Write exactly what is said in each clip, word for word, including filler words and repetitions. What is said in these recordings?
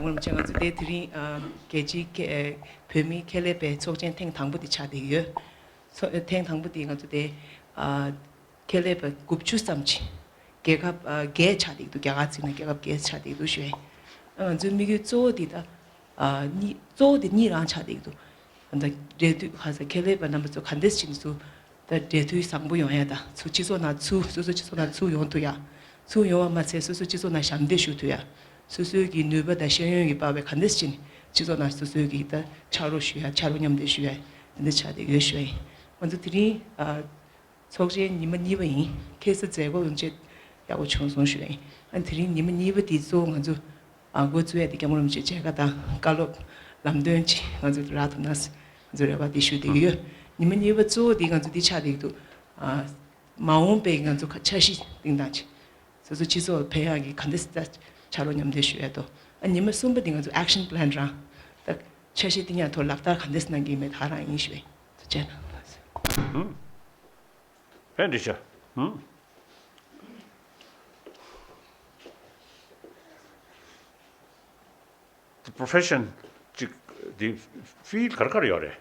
རིན་པོ་ཆེ། ང་ཚོ་དེ་དེ་རིང་ཨ་རྒྱལ་སྤྱིའི་ཁེ་བོད་མིའི་ཁེ་ལས་པའི་ཚོགས་ཆེན་ཐེངས་དང་པོ་དེ་ཆགས་བསྡད་ཡོད། ཚོ་ཐེངས་དང་པོ་དེ་ང་ཚོ་དེ་ཨ་ཁེ་ལས་པ་དགུ་བཅུ་ཙམ་ཅིག་རྒྱལ་ཁབ་ཨ་བརྒྱད་ཆགས་བསྡད་འདུག་རྒྱ་གར་བརྩིས་ན་རྒྱལ་ཁབ་བརྒྱད་ཆགས་བསྡད་འདུག་ཞུ་ཡ་ཡིན། ང་ཚོའི་དམིགས་ཡུལ་གཙོ་བོ་དེ་ད་ཨ་གཉིས་གཙོ་བོ་དེ་གཉིས་རང་ཆགས་བསྡད་འདུག་ད་འབྲེལ་མཐུད་ཁ་ས་ཁེ་ལས་པ་རྣམ་པ་ཚོ་ག་འདྲས་ཅིག་ནས་ཚུར་ད་འབྲེལ་མཐུད་བཟང་པོ་ཡོང་ཡ་དང་ཚུར་སྤྱི་ཚོགས་ནང་ཚུར་སོ་སོ་སྤྱི་ཚོགས་ནང་ཚུར་ཡོང་ཐུབ་ཡ། ཚུར་ཡོང་བ་མ་ཚད་སོ་སོ་སྤྱི་ཚོགས་ནང་ཞབས་འདེགས་ཞུ་ཐུབ་ཡ། སོ་སོའི་གི་ནུས་པ་དང་ཤེས་ཡོན་གྱི་དཔལ་བས་ག་འདྲས་ཅིག་ནས་སྤྱི་ཚོགས་ནང་སོ་སོའི་གི་ད་ཕྱག་རོགས་ཞུ་ཡ་ཕྱག་རོགས་མཉམ་འདེགས་ཞུ་ཡ་དེ་འདྲ་ཆགས་བསྡད་ཡོད་ཞུ་ཡ་ཡིན། ང་ཚོ་དེ་རིང་ཨ། ཚོགས་ཆེན་ཉི་མ་གཉིས་པ་ཡིན། ཁ་སང་མཛད་སྒོ་ཡོང་ཆེད་ཡག་པོ་བྱུང་སོང་ཞུ་ཡ་ཡིན། ཨ་དེ་རིང་ཉི་མ་གཉིས་པ་དེ་གཙོ་བོ་ང་ཚོ་ཨ་འགོ་བཙུགས་ཡ་དེ་སྐྱབས་མགོན་རིན་པོ་ཆེ་མཇལ་ཁ་དང་བཀའ་སློབ་ལམ་སྟོན་ཅིག་ང་ཚོ་རག་ཐུབ་ན་ང་ཚོ་རེ་བ་དེ་ཞུ་བསྡད་ཀྱི་ཡོད། ཉི་མ་གཉིས་པ་གཙོ་བོ་དེ་ང་ཚོ་འདི་ཆགས་བསྡད་ཀྱི་འདུག་ཨ་མ་འོངས་པའི་ང་ཚོ་འཆར་གཞི་བཏིང་སྟངས་ཅིག་སོ་སོ་སྤྱི་ཚོགས་ཕན་ཡག་གི་ག་འདྲ་སེ་ཕྱག་རོགས་མཉམ་འདེགས་ཞུ་ཡ་དོ། ཨ་ཉི་མ་གསུམ་པ་དེ་ང་ཚོ་action plan རང་ད་འཆར་གཞི་བཏིང་ཡ་ཐོག་ལག་བསྟར་ག་འདྲ་སེ་གནང་གི་ཡིན་མེད་ད་རང་ཡིན་ཞུ་ཡ་ཡིན། ཐུགས་རྗེ་གནང་། ཕན་འདི་ཤ། ཧུམ། The profession ཅིག་འདི་field ག་རེ་ག་རེ་ཡོད་རེད།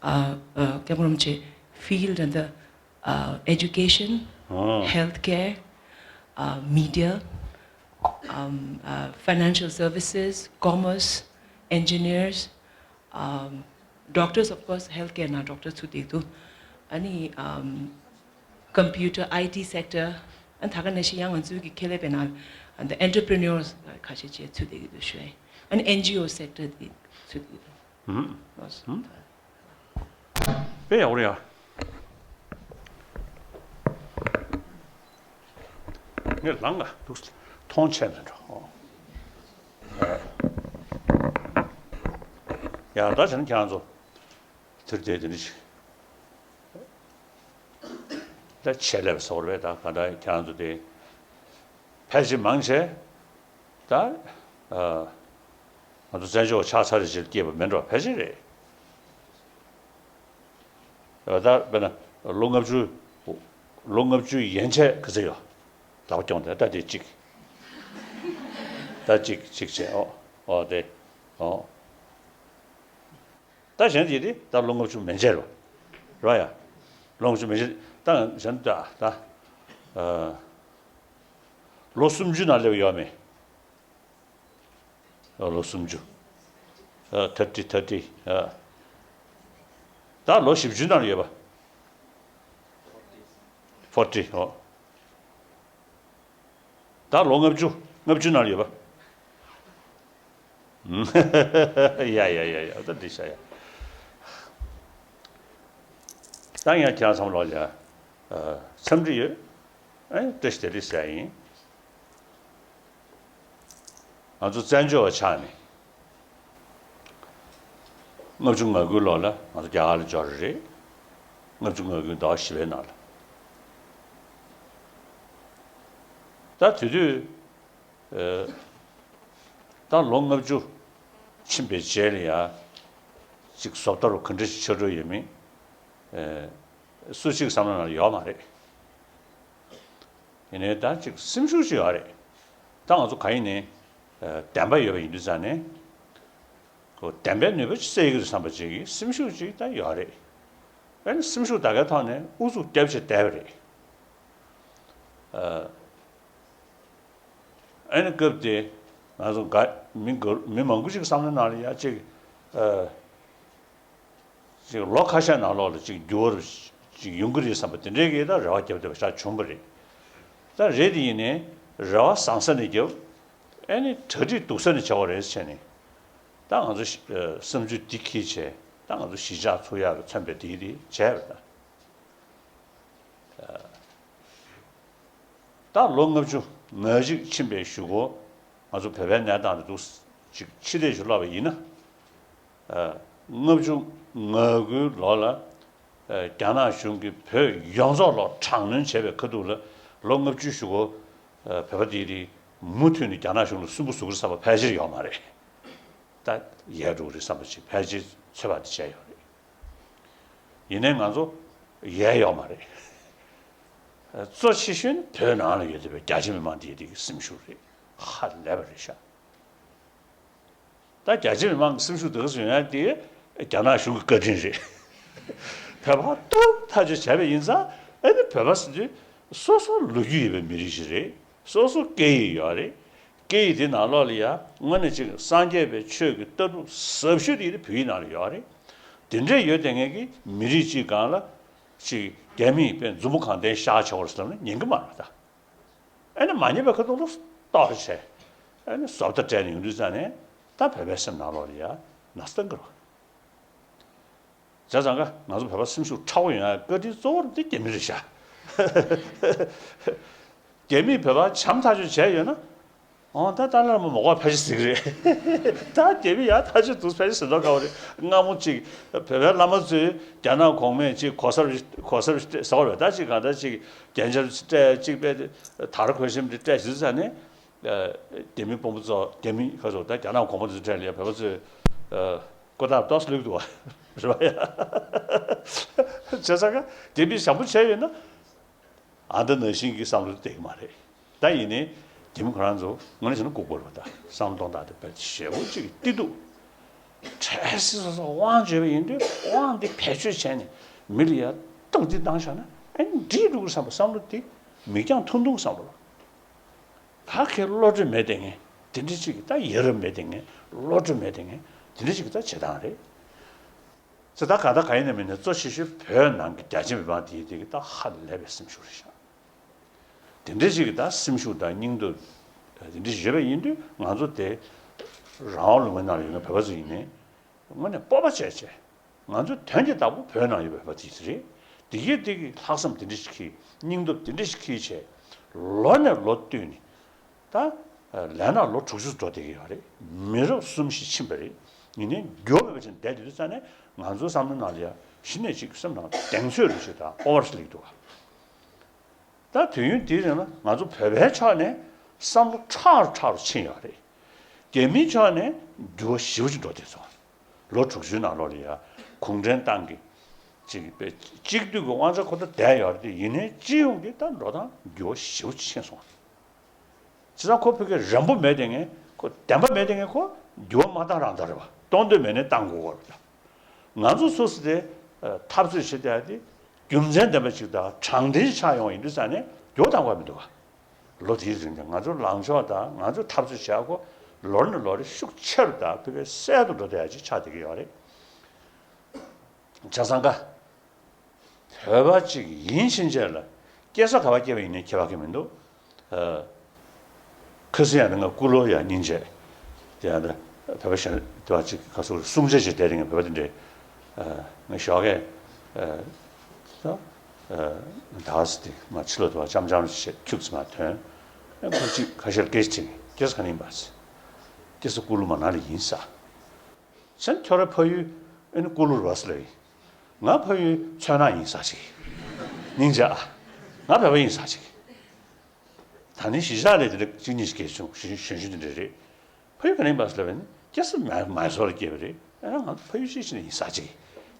ཨ་ཨ་སྐྱབས་མགོན་རིན་པོ་ཆེ། Field འདི་ཨ་education, ཨ། Healthcare, ཨ་media, ཨམ་ཨ་financial services, commerce, engineers, um, doctors, of course, healthcare ནང་doctor ཚུད་བསྡད་འདུག་ཨ་ནི་um, computer, I T sector, ཨ་ནི་ད་ག་ནང་བཞིན་ཡང་ང་ཚོའི་གི་ཁེ་ལས་པའི་ནང་the entrepreneurs ཁ་ཤས་ཅིག་ཚུད་བསྡད་ཀྱི་འདུག་ཞུ་ཡ་ཡིན། ཨ་ནི་N G O sector དེ་ཚུད་བསྡད་ཀྱི་འདུག་ཨུ་ཧུམ། དཔེ་ཡག་པོ་རེད་ཡ། ངས་ལངས་ག་འདུག་མཐོང་ཆད་མེད་འགྲོ། ཡ་ད་བྱས་ན་ཁྱེད་རང་ཚོ་དེར་བསྡད་དེ་འདྲ་ཞིག་ད་ཆད་ལས་པ་ཟེར་བ་རེད། ད་ག་འདྲ་ཁྱེད་རང་ཚོ་དེ་ཕལ་ཆེར་མང་ཆེ་ད་ཨ་ང་ཚོ་བཙན་བྱོལ་བ་ཆགས་ཚར་རེད་ཅེས་སྐྱེས་པ་མིན་འགྲོ། ཕལ་ཆེར་རེད། ད་དཔེར་ན་ལོ་ལྔ་བཅུ། ལོ་ལྔ་བཅུ་ཡན་ཆད་ག་ཚོད་ཡོད། ལག་པ་རྐྱོང་དེ་ད་དེ་གཅིག་ད་གཅིག་གཅིག་བྱས། ཨོ་ཨོ་དེ་ཨོ། ད་གཞན་དེ་དེ་ད་ལོ་ལྔ་བཅུ་མན་ཆད་རོ། རོ་ཡ། ལོ་ལྔ་བཅུ་མན་ཆད། ད་གཞན་ད་ད་ཨ་ལོ་སུམ་ཅུ་ནང་སླེབས་ཡོད་མེད། ཨ་ལོ་སུམ་ཅུ། ཨ་ཐར་ཊི། ཐར་ཊི། ཨ་ད་ལོ་བཞི་བཅུ་ནང་ཡོད་པ། ཕོར་ཊི། ཨོ། ད་ལོ་ལྔ་བཅུ། ལྔ་བཅུ་ནང་ཡོད་པ། ཡ་ཡ་ཡ་ཡ། ད་འདི་ཤ་ཡ། ད་ཡང་ཁྱེད་རང་ཚང་མ་ལོག་ལ་ཡ་འཚམས་འདྲི་ཡོད། ཨེ་བཀྲ་ཤིས་བདེ་ལེགས་ཟེར་ཡ་ཡིན། ང་ཚོ་བཙན་བྱོལ་བ་ཆགས་ནས་ལྔ་བཅུ་ང་དགུའི་ལོ་ལ་ང་ཚོ་རྒྱ་གར་ལ་འབྱོར་རེད། ལྔ་བཅུ་ང་དགུའི་ཟླ་བ་བཞི་པའི་ནང་ལ། ད་དེ་དུས་ཨ་ད་ལོ་ལྔ་བཅུ་ཕྱིན་པའི་རྗེས་ལ་ཡ་ཅིག་བཟོ་ལྟ་རུ་ག་འདྲ་ཞིག་ཆགས་འགྲོ་ཡོད་མེད་ཨ་སུ་གཅིག་བསམ་བློ་ནང་ལ་ཡོད་མ་རེད། ཡིན་ནའི་ད་ཅིག་སེམས་ཤུགས་ཅིག་ཡོད་རེད། ད་ང་ཚོ་གང་ཡིན་ནའི་ཨ་བདེན་པ་ཡོད་པ་ཡིན་དུས་ཙང་ནས་ཁོ་བདེན་པའི་ནུས་པ་ཅིག་སད་ཀྱི་འདུག་བསམ་པ་ཅིག་གི་སེམས་ཤུགས་ཅིག་ད་ཡོད་རེད། ཨ་ནི་སེམས་ཤུགས་ད་གའི་ཐོག་ནས་ཨུ་ཚུགས་རྒྱབ་བྱས་བསྡད་པ་རེད། ཨ་ཨ་ནི་སྐབས་དེ་ང་ཚོ་ག་མི་ག་མི་མང་པོ་ཅིག་བསམ་བློའི་ནང་ལ་ཡ་ཅིག་ཨ། ཅིག་ལོ་ཁ་ཤས་ནང་ལོགས་ལ་ཅིག་འགྱུར་བ་ཅིག་ཡོང་གི་རེད་བསམ་པ་དེ་འདྲའི་གི་ད་རེ་བ་བརྒྱབ་བསྡད་པ་ཞིག་བྱུང་བ་རེད། ད་རེད་དེ་ཡིན་ནའི་རེ་བ་བཟང་ས་ནས་བརྒྱབ། ཨ་ནི་གྲ་སྒྲིག་སྡུག་ས་ནས་བྱ་བ་རེད་ཟེར་ནས། ད་ང་ཚོ་ཨ་བསམ་ཚུལ་འདི་འཁྱེར་བྱས་ད་ང་ཚོ་གཞིས་ཆགས་ཚུགས་ཡག་གི་མཚོན་པའི་དེ་དེ་བྱས་པ་ད། ད་ལོ་ལྔ་བཅུ་ང་གཅིག་ཕྱིན་པའི་གཞུག་གུ་ང་ཚོ་བོད་པའི་གནས་སྟངས་དེ་འདུག་ཅིག་ཕྱི་བལྟས་ཤིག་ལབ་པ་ཡིན་ན། ཨ་ལྔ་བཅུ་ང་དགུའི་ལོ་ལ་ཨ་རྒྱ་ནག་གཞུང་གིས་བོད་ཡོངས་རྫོགས་ལ་དྲག་གནོན་བྱས་པའི་ཁ་ཐུག་ལ་ལོ་ལྔ་བཅུའི་གཞུག་གུ་ཨ་བོད་པ་དེ་དེ་མུ་མཐུད་ནས་རྒྱ་ནག་གཞུང་ལ་སུན་པོ་བཟོ་གི་རེད་བསམ་པ་ཕལ་ཆེར་ཡོད་མ་རེད། ད་ཡལ་འགྲོ་གི་རེད་བསམ་པ་ཅིག་ཕལ་ཆེར་ཚོད་དཔག་དེ་བྱས་ཡོད་རེད། ཡིན་ནའི་ང་ཚོ་ཡལ་ཡོད་མ་རེད། གཙོ་ཆེ་ཤོས་ནི་བོད་ནང་ལ་ཡོད་བསྡད་པའི་རྒྱ་ཆེ་མི་མང་དེ་དེ་གི་སེམས་ཤུགས་རེད། ཧ་ལས་པ་རེད་ཤག་ད་རྒྱ་ཆེ་མི་མང་གི་སེམས་ཤུགས་དེ་ག་ཚོད་ཡོད་ན་དེ་རྒྱ་ནག་གཞུང་གི་བཀའ་དྲིན་རེད། བོད་པ་སྟོབས་ཐག་ཆོད་བྱས་པ་ཡིན་ཙང་ཨ་ནི་བོད་པ་ཟེར་དུས་སོ་སོ་ལོ་རྒྱུས་ཡོད་པའི་མི་རིགས་ཤིག་རེད། སོ་སོ་སྐད་ཡིག་ཡོད་རེད། སྐད་ཡིག་དེ་ནང་ལོགས་ལ་ཡ་དངོས་གནས་ཅིག་སངས་རྒྱས་པའི་ཆོས་ཀྱི་ལྟ་གྲུབ་ཟབ་ཤོས་དེ་ཡིན་བོད་ཡིག་ནང་ལ་ཡོད་རེད། དེ་འདྲས་ཡོད་དེ་ངེད་ཀྱི་མི་རིགས་གཅིག་སྒང་ལ་ཅིག་རྒྱ་མིས་དཔེ་མཛུབ་མོ་གང་བསྟན་ཤར་ཆེ་བར་ལབ་ན་ཉན་གི་མ་རེད་ད། ཨ་ནི་མ་ཉན་པའི་ཁ་ཐུག་ལ་གཏོར་བྱས། ཨ་ནི་བཟོ་ལྟ་སྤྲད་ནས་ཡོང་དུས་ཙང་ནས་ད་བོད་པའི་སེམས་ནང་ལོགས་ལ་ཡ་ན་སྟངས་ཀྱི་རེད། བྱས་ཙང་ཀ་ང་ཚོ་བོད་པ་སེམས་ཤུགས་ཕྲ་བོ་ཡོང་ཡ་བཀའ་དྲིན་གཙོ་བོ་འདི་རྒྱ་མི་རེད་ཤག་རྒྱ་མིས་བོད་པ་བྱམས་ཐག་ཆོད་བྱས་ཡོད་ན། ཨོ་ད་ཏཱ་ལའི་བླ་མ་མགོ་སྐོར་ཕལ་ཆེར་ཟིག་རེད། ད་རྒྱ་མི་ཡ་ཐག་ཆོད་འདུག་ཕལ་ཆེར་ཟིན་མདོག་ཁ་པོ་རེད། སྔ་མོ་ཅིག་བོད་པའི་བླ་མ་ཚོས་རྒྱ་ནག་གོང་མས་ཅིག་གོ་སར་གོ་སར་ཟེར་བ་རེད། ད་ཅིག་གང་ལྟར་ཅིག་རྒྱན་ཆ་སྤྲད་ཅིག་པས་དར་གོས་ཆེན་འདི་སྤྲད་ཟིན་ཙང་ནས། རྒྱ་མི་དཔོན་པོ་ཚོ་རྒྱ་མི་ཁ་ཚོ་ད་རྒྱ་ནག་གོང་མ་ཚོ་གྲས་ལ་ཡ་བོད་པ་ཚོས་ཀོ་ཐག་ཏོག་ཙམ་ལུག་འདུག་བ་རེད་བ་ཡ། བྱས་ཙང་ཀ་རྒྱ་མི་བྱམས་པོ་བྱས་ཡོད་ན་ཨ་འདི་ནང་བཞིན་གྱི་བསམ་བློ་བསྡད་ཀྱི་མ་རེད། ད་ཡིན་ནའི་རྒྱ་མི་ཁོ་རང་ཚོ་ངོ་ནས་བྱས་ན་ལྐུགས་པ་རེད་བ། ད་བསམ་བློ་གཏོང་སྟངས་དེ་དཔེ་ཞེ་པོ་ཅིག་གི་བརྟན་འདུག་གལ་སྲིད་སོ་སོ་དབང་བྱས་པ་ཡིན་དུས་དབང་འདི་བེད་སྤྱོད་བྱས་ནས་མི་ལ་ཡ་སྟངས་འདི་བཏང་བཞག་ན་ཨ་ནི་འགྲིག་འགྲོ་གི་བསམ་པ་བསམ་བློ་འདི་མིག་རྒྱང་ཐུང་ཐུང་བསམ་བློ་ལ། ད་ཁའི་བློ་གྲོས་མེད་དེ་ངས་དེ་འདྲ་ཅིག་གི་ད་ཡ་རབས་མེད་དེ་ངས་བློ་གྲོས་མེད་དེ་ངས་དེ་འདྲ་ཅིག་གི་ད་བྱེད་སྟངས་རེད། ཚེ་ད་ག་ད་ག་ཡིན་ན་མིན་ན་གཙོ་ཆེ་ཤོས་བོད་ནང་གི་རྒྱ་ཆེ་མི་མང་དེ་ཡིན་དེ་གི་ད་ཧ་ལས་པའི་སེམས་ཤུགས་རེད་ཤག་དེ་འདྲ་ཅིག་གི་ད་སེམས་ཤུགས་དང་སྙིང་སྟོབས་དེ་འདྲ་ཞིག་ཡོད་པ་ཡིན་དུས་ང་ཚོ་དེ་རང་དབང་ལུང་པའི་ནང་ལ་ཡོད་མཁན་བོད་པ་ཚོ་ཡིན་ནའི་དངོས་གནས་སྤོབས་པ་བྱས་བྱས། ང་ཚོའི་དོན་གྱི་བདག་པོ་བོད་ནང་ཡོད་པའི་བོད་པ་དེ་རེད། དེ་གས་དེ་གི་ལྷག་བསམ་དེ་འདྲ་ཞིག་གིས་སྙིང་སྟོབས་དེ་འདྲ་ཞིག་གིས་བྱས། ལོ་ནས་ལོ་བསྟུད་ནས་ད་ལས་ན་ལོ་དྲུག་ཅུ་འགྲོ་བསྡད་ཀྱི་ཡོད་རེད། མི་རབས་གསུམ་བཞི་ཕྱིན་པ་རེད། ཡིན་ནའི་འགྱུར་བ་མེད་པ་བྱས་ནས་བསྡད་དུས་ཙང་ནས་ང་ཚོའི་བསམ་བློ་ནང་ལ་ཡ་གཞི་ནས་ཅིག་སེམས་ནང་གདེང་ཚོད་རེ་ཞིག་དང་ཨོ་བར་སླེབས་འདུག་ག་ད་དུས་ཡུན་དེའི་རིང་ལ་ང་ཚོ་བོད་པའི་ཕྱོགས་ནས་བསམ་བློ་ཕྲ་རུ་ཕྲ་རུ་ཕྱིན་ཡོད་རེད། རྒྱ་མིའི་ཕྱོགས་ནས་འགྱུར་བ་ཞེ་པོ་ཅིག་འགྲོ་བསྡད་སོང་། ལོ་དྲུག་ཅུའི་ནང་ལོགས་ལ་ཡ་གུང་ཁྲན་ཏང་གི་ཅིག་པའི་གཅིག་སྡུད་ཀྱི་དབང་ཆ་ཁོ་ཐག་བསྡད་ཡོད་རེད་དེ། ཡིན་ནའི་སྤྱི་ཡོངས་ཀྱི་ད་འགྲོ་སྟངས་འགྱུར་བ་ཞེ་པོ་ཅིག་ཕྱིན་སོང་། བྱས་ཙང་ཁོ་ཕ་གི་རན་པོ་མེད་དེ་ངས་ཁོ་བདེན་པ་མེད་དེ་ངས་ཁོ་འགྱུར་བ་མ་བཏང་རང་བཏང་རེད་བ། གཏོང་འདོད་མེད་ནའི་བཏང་དགོས་ཀྱི་རེད་ད། ང་ཚོ་སོ་སོ་དེ་འཐབ་རྩོད་བྱེད་བསྡད་དེ་རྒྱུ་མཚན་ལྡན་པ་ཅིག་དང་དྲང་བདེན་ཆགས་ཡོང་བ་ཡིན་དུས་ཙང་ནས་འགྱུར་བ་གཏང་དགོས་མི་འདུག་ག་ལོ་དེའི་རིང་ལ་ང་ཚོ་ལངས་ཕྱོགས་དང་ང་ཚོ་འཐབ་རྩོད་བྱེད་སྒོ་ལོ་ནས་ལོ་རེ་ཤུགས་ཆེ་རུ་དང་ཕ་གི་གསལ་དུ་འགྲོ་བསྡད་ཡ་ཅིག་ཆགས་བསྡད་ཀྱི་ཡོད་རེད། བྱས་ཙང་ཀ་བོད་པ་ཅིག་ཡིན་ཕྱིན་ཆད་ལ་སྐྱེ་ས་ག་པར་སྐྱེས་པ་ཡིན་ནའི་ཁྱད་པར་གང་ཡང་མི་འདུག་ཨ། ཁ་སང་ཡང་ང་ཀུ་ལུ་ཡ་སྙིང་རྗེ། དེ་ཡང་ད་བོད་པ་གཞན་དེ་བ་ཅིག་ག་ཚོད་གསུང་ཆ་ཞིག་བསྡད་དེ་ང་བོད་པ་དེ་འདྲས། ཨ། ང་ཞོགས་ཀས། ཨ། ད། ཨ། ད་སི་དེ་མ་ཕྱི་ལོགས་དེ་བ་ཅམ་ཅམ་ཞིག་ཁྱུག་ཙམ་མ་ཐོན། ཨ། ཁོ་ཅིག་ཁ་ཤས་སྐད་ཆ་དྲིས། སྐྱེ་ས་ག་ནས་ཡིན་པ་ཟེར། སྐྱེ་ས་ཀུ་ལུ་མ་ན་ལི་ཡིན་ས། སེམས་ཁྱོད་ར་ཕ་ཡུལ་ཨེ་ནི་ཀུ་ལུ་ར་བ་སི་ལ་ཡིན། ང་ཕ་ཡུལ་མཚོ་སྣ་ཡིན་ས་ཅིག་སྙིང་རྗེ་ཨ། ང་བོད་པ་ཡིན་ས་ཅིག་ད་ནི་གཞིས་ཆགས་ལས་དེ་འདྲ་གཅིག་གཉིས་ཤིག་སྐྱེས་བྱུང་གཞོན་གཞོན་གཞོན་དེ་འདྲ་རེད། ཕ་ཡུལ་ག་ནས་ཡིན་པ་ཟེར་ལབ་པ་ནི་སྐྱེ་ས་མ་མའི་སོར་ལ་སྐྱེས་པ་རེད། ཨེ་ང་ཕ་ཡུལ་གཅིག་ཅིག་ནས་ཡིན་ས་ཅིག་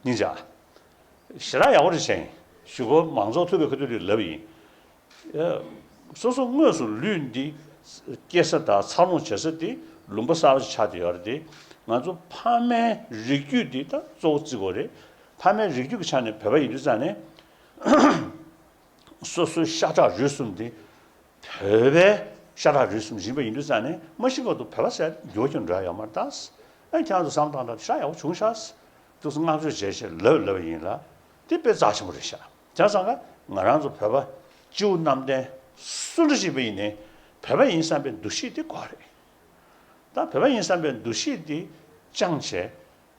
སྙིང་རྗེ་ཨ། ཞེ་དྲག་ཡག་པོ་རེད་བྱས་ཡིན། གཞུག་གུ་མང་ཚོགས་ཐུག་པའི་ཁ་ཐུག་ལ་ལབ་ཡིན། སོ་སོ་དངོས་སུ་ལུས་འདི་སྐྱེ་ས་དང་འཚར་ལོངས་བྱེད་ས་འདི་ལུང་པ་གསར་པ་ཞིག་ཆགས་བསྡད་ཡོད་རེད་དེ། ང་ཚོ་ཕ་མའི་རིགས་རྒྱུད་འདི་ད་གཙོ་བོ་བརྩི་དགོས་རེད། ཕ་མའི་རིགས་རྒྱུད་ཀྱི་ཆ་ནས་བོད་པ་ཡིན་དུས་ཙང་ནས་སོ་སོའི་ཤ་ཁྲག་རུས་གསུམ་འདི་བོད་པའི་ཤ་ཁྲག་རུས་གསུམ་ཡིན་པ་ཡིན་དུས་ཙང་ནས་མ་ཤི་བར་དུ་བོད་པ་ཟེར་འགྱུར་བ་ཁྱོན་འགྲོ་ཡ་ཡོད་མ་རེད་ད། ཨ་ཁྱེད་རང་ཚོ་བསམ་བློ་བཏང་དང་ཤ་ཡག་པོ་བྱུང་ཤག་འདུག་སེ་བསྔགས་བརྗོད་བྱས་བྱས་ལབ་ལབ་ཡིན་ལ། དེ་དཔེ་རྩ་ཆེན་པོ་རེད་ཤག་བྱས་ཙང་ཀ་ང་རང་ཚོ་བོད་པ་སྐྱེ་བོ་གནམ་བསྟན་སུ་འདྲ་ཞིག་པ་ཡིན་ནའི་བོད་པ་ཡིན་བསམ་པའི་འདུ་ཤེས་དེ་དགོས་རེད། ད་བོད་པ་ཡིན་བསམ་པའི་འདུ་ཤེས་དེ་བཅངས་བྱས་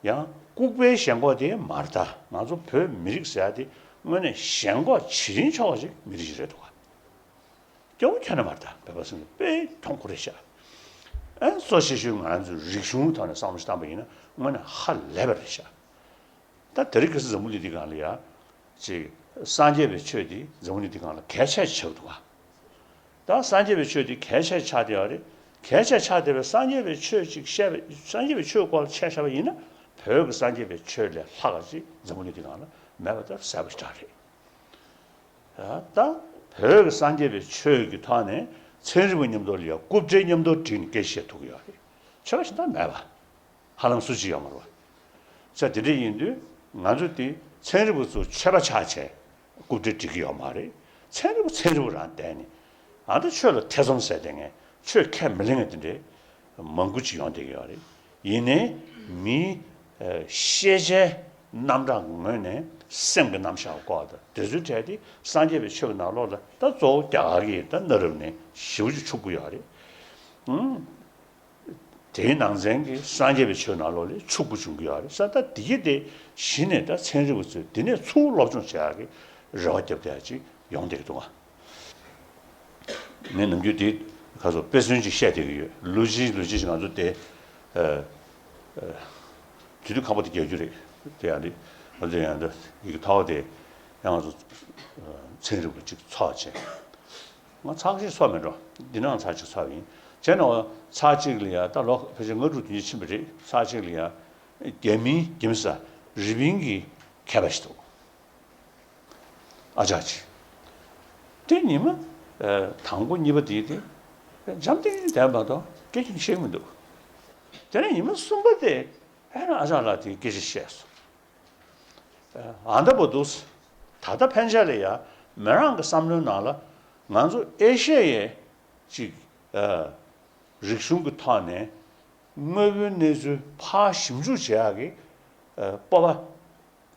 ཡང་ལྐུགས་པའི་ཞེན་ཁོག་དེ་མ་རེད་ད། ང་ཚོ་བོད་མི་རིགས་ཟེར་ཡ་དེ་དངོས་གནས་ཞེན་ཁོག་བྱེ་རིན་ཆེ་བ་ཞིག་མི་རིགས་ཤིག་རེད་འདུག་ག་སྐྱོ་བོ་ཁྱོན་ནས་མ་རེད་ད། བོད་པ་ཚོ་ནི་དཔེ་མཐོང་ཁུལ་རེད་ཤག་ཨ་ནི་གཙོ་ཆེ་ཤོས་ང་རང་ཚོའི་རིག་གཞུང་ཐོག་ནས་བསམ་བློ་ཞིག་བཏང་པ་ཡིན་ན་དངོས་གནས་ཧ་ལས་པ་རེད་ཤག་ད་དེ་རིང་ཁ་སང་འཛམ་བུ་གླིང་འདི་སྒང་ལ་ཡ། ཅིག་སངས་རྒྱས་པའི་ཆོས་འདི་འཛམ་བུ་གླིང་འདི་སྒང་ལ་གལ་ཆེ་ཆགས་འདུག་ག་ད་སངས་རྒྱས་པའི་ཆོས་འདི་གལ་ཆེ་ཆགས་བསྡད་པ་རེད། གལ་ཆེ་ཆགས་བསྡད་པའི་སངས་རྒྱས་པའི་ཆོས་ཅིག་བཤད་པ་སངས་རྒྱས་པའི་ཆོས་སྐོར་ལ་ཆ་བཞག་པ་ཡིན་ན་བོད་ཀྱི་སངས་རྒྱས་པའི་ཆོས་ལས་ལྷག་ག་ཅིག་འཛམ་བུ་གླིང་འདི་སྒང་ལ་མེད་པ་ལྟར་གསལ་པོ་ཞེ་དྲག་རེད། ད་ བོད་ཀྱི་སངས་རྒྱས་པའི་ཆོས་ཀྱི་ཐོག་ནས་ཚན་རིག་པ་མཉམ་དུ་ལ་ཡང་རྐུབ་འདྲེ་མཉམ་དུ་བསྒྲིགས་ནས་སྐད་ཆ་བཤད་ཐུབ་ཀྱི་ཡོད་རེད། ཆོས་པ་གཞན་དག་མེད་པ། ཧ་ལམ་སུ་གཅིག་ཡོད་མ་རེད་པ། ས་དེ་འདྲ་ཡིན་དུས་ང་ཚོ་དེ་ཚན་རིག་པ་ཚོ་ཆོས་པ་ཆགས་བྱས་རྐུབ་འདྲེ་སྒྲིག་གི་ཡོད་མ་རེད། ཚན་རིག་པ་ཚན་རིག་པ་རང་བསྡད་ནས་ཨ་ད་ཆོས་ལ་ཐེ་ཚོམ་ཟེར་དེ་ངས་ཆོས་ཁས་མི་ལེན་ངས་དེ་འདྲའི་མང་པོ་ཅིག་ཡོང་བསྡད་ཀྱི་ཡོད་རེད། ཡིན་ནའི་མིའི་ཤེས་བྱའི་རྣམ་གྲངས་ངོས་ནས་སེམས་ཀྱི་རྣམ་གཞག་སྐོར་དང་དེ་ཚོའི་གྲས་དེ་སངས་རྒྱས་པའི་ཆོས་ཀྱི་ནང་ལོགས་ལ་ད་གཙོ་བོ་རྒྱ་གར་གྱི་ད་གནའ་རབས་ནས་ཞེ་པོ་ཅིག་ཕྱུག་པོ་ཡོད་རེད། ཨང་། དེའི་ནང་ཚན་གྱི་སངས་རྒྱས་པའི་ཆོས་ནང་ལོགས་ལས་ཕྱུག་པོ་བྱུང་གི་ཡོད་རེད་ས། ད་འདི་གི་དེ་གཞི་ནས་ད་ཚན་རིག་པ་ཚོས་འདི་ནས་ཚུར་སློབ་སྦྱོང་བྱེད་ཡག་གི་རེ་བ་བརྒྱབ་བསྡད་ཡག་ཅིག་ཡོང་བསྡད་ཀྱི་འདུག་ག་ངས་ནམ་རྒྱུན་འདི་ག་ཚོད་དཔེ་མཚོན་ཅིག་བཤད་བསྡད་ཀྱི་ཡོད། ལོ་གཅིག་ལོ་གཅིག་ང་ཚོ་དེ་ཨ་ཨ་དུས་དུས་ཁང་པ་དེ་རྒྱག་རྒྱུ་རེད། དེ་ཡང་དེ་ང་ཚོ་ཡང་ད་ཡི་གེ་ཐོག་དེ་ཡང་ང་ཚོ་ཚན་རིག་པ་ཅིག་ཚོགས་བྱས། ང་ཚར་གཅིག་ཚོགས་མེད་འགྲོ། འདི་ནང་ཚར་གཅིག་ཚོགས་ཡིན། བྱས་ན་ཚར་གཅིག་ལ་ཡ་ད་ལོ་ཕལ་ཆེར་ལྔ་དྲུག་དེ་འདྲ་ཕྱིན་པ་རེད། ཚར་གཅིག་ལ་ཡ་རྒྱ་མིའི་རྒྱ་མི་ས་རི་པིན་གྱི་མཁས་པ་ཞིག་འདུག་ཨ་ཅག་ཅིག་དེ་ཉི་མ་ཨ་དང་པོ་གཉིས་པ་དེ་དེ་འཇམ་ཐིང་ཐིང་བསྡད་མ་གཏོགས་སྐད་ཆ་བཤད་ཀྱི་མི་འདུག་དེ་ནས་ཉི་མ་གསུམ་པ་དེ་ཨ་ནི་ཨ་ཅག་ལགས་དེ་སྐད་ཆ་བཤད་སོང་། ཨ་ད་བར་དུ་ད་ལྟ་ཕན་ཆད་ལ་ཡ་མི་རང་གི་བསམ་བློའི་ནང་ལ་ང་ཚོ་ཨེ་ཤེ་ཡའི་ཅིག་ཨ་རིག་གཞུང་གི་ཐོག་ནས་དངོས་པོའི་གནས་ཚུལ་ཕར་ཞིབ་འཇུག་བྱེད་ཡག་གི་ཨ་སྤོབས་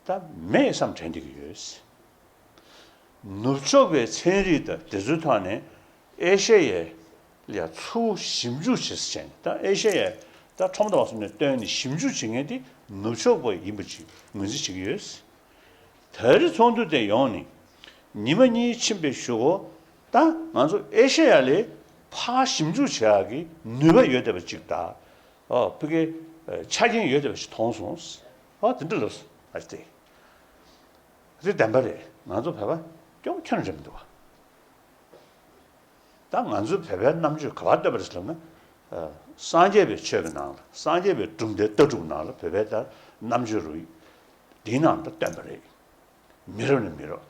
པ་ད་མེད་བསམ་དྲན་བསྡད་ཀྱི་ཡོད། ནུབ་ཕྱོགས་པའི་ཚན་རིག་དང་དེ་ཚོའི་ཐོག་ནས་ཨེ་ཤེ་ཡའི་ལ་ཡ་ཚུར་ཞིབ་འཇུག་བྱེད་ཟེར་བྱས་ནས་ད་ཨེ་ཤེ་ཡའི་ད་ཁྲོམ་ཐོག་སོང་ནས་བཏོན་ནས་ཞིབ་འཇུག་བྱེད་མཁན་དེ་ནུབ་ཕྱོགས་པ་ཡིན་པ་ཅིག་ངོས་འཛིན་བྱེད་ཀྱི་ཡོད། ད་རེས་ཚོགས་འདུ་དེ་ཡོང་ནས་ཉི་མ་གཉིས་ཕྱིན་པའི་གཞུག་གུ་ད་ང་ཚོ་ཨེ་ཤེ་ཡ་ལ་ཕར་ཞིབ་འཇུག་བྱེད་ཡག་གི་ནུས་པ་ཡོད་བསྡད་པ་ཅིག་དང་ཨོ་ཕ་གི་ཆ་རྐྱེན་ཡོད་བསྡད་པ་ཞིག་མཐོང་སོང་། ཨོ་དེ་འདྲ་ལབ་སོང་ཨ་ཅེ། དེ་བདེན་པ་རེད། ང་ཚོ་བོད་པ་སྐྱོ་པོ་ཁྱོན་ནས་རེད་མི་འདུག་བ། ད་ང་ཚོའི་བོད་པའི་རྣམ་དཔྱོད་ག་པར་བཏོན་པ་རེད་ཟེར་ལབ་ན། ཨ་སངས་རྒྱས་པའི་ཆོས་ཀྱི་ནང་ལ་སངས་རྒྱས་པའི་གྲུབ་མཐའི་ལྟ་གྲུབ་ནང་ལ་བོད་པའི་ད་རྣམ་དཔྱོད་རུ་འདིའི་ནང་ད་བཏོན་པ་རེད། མི་རབས་ནས་མི་རབས།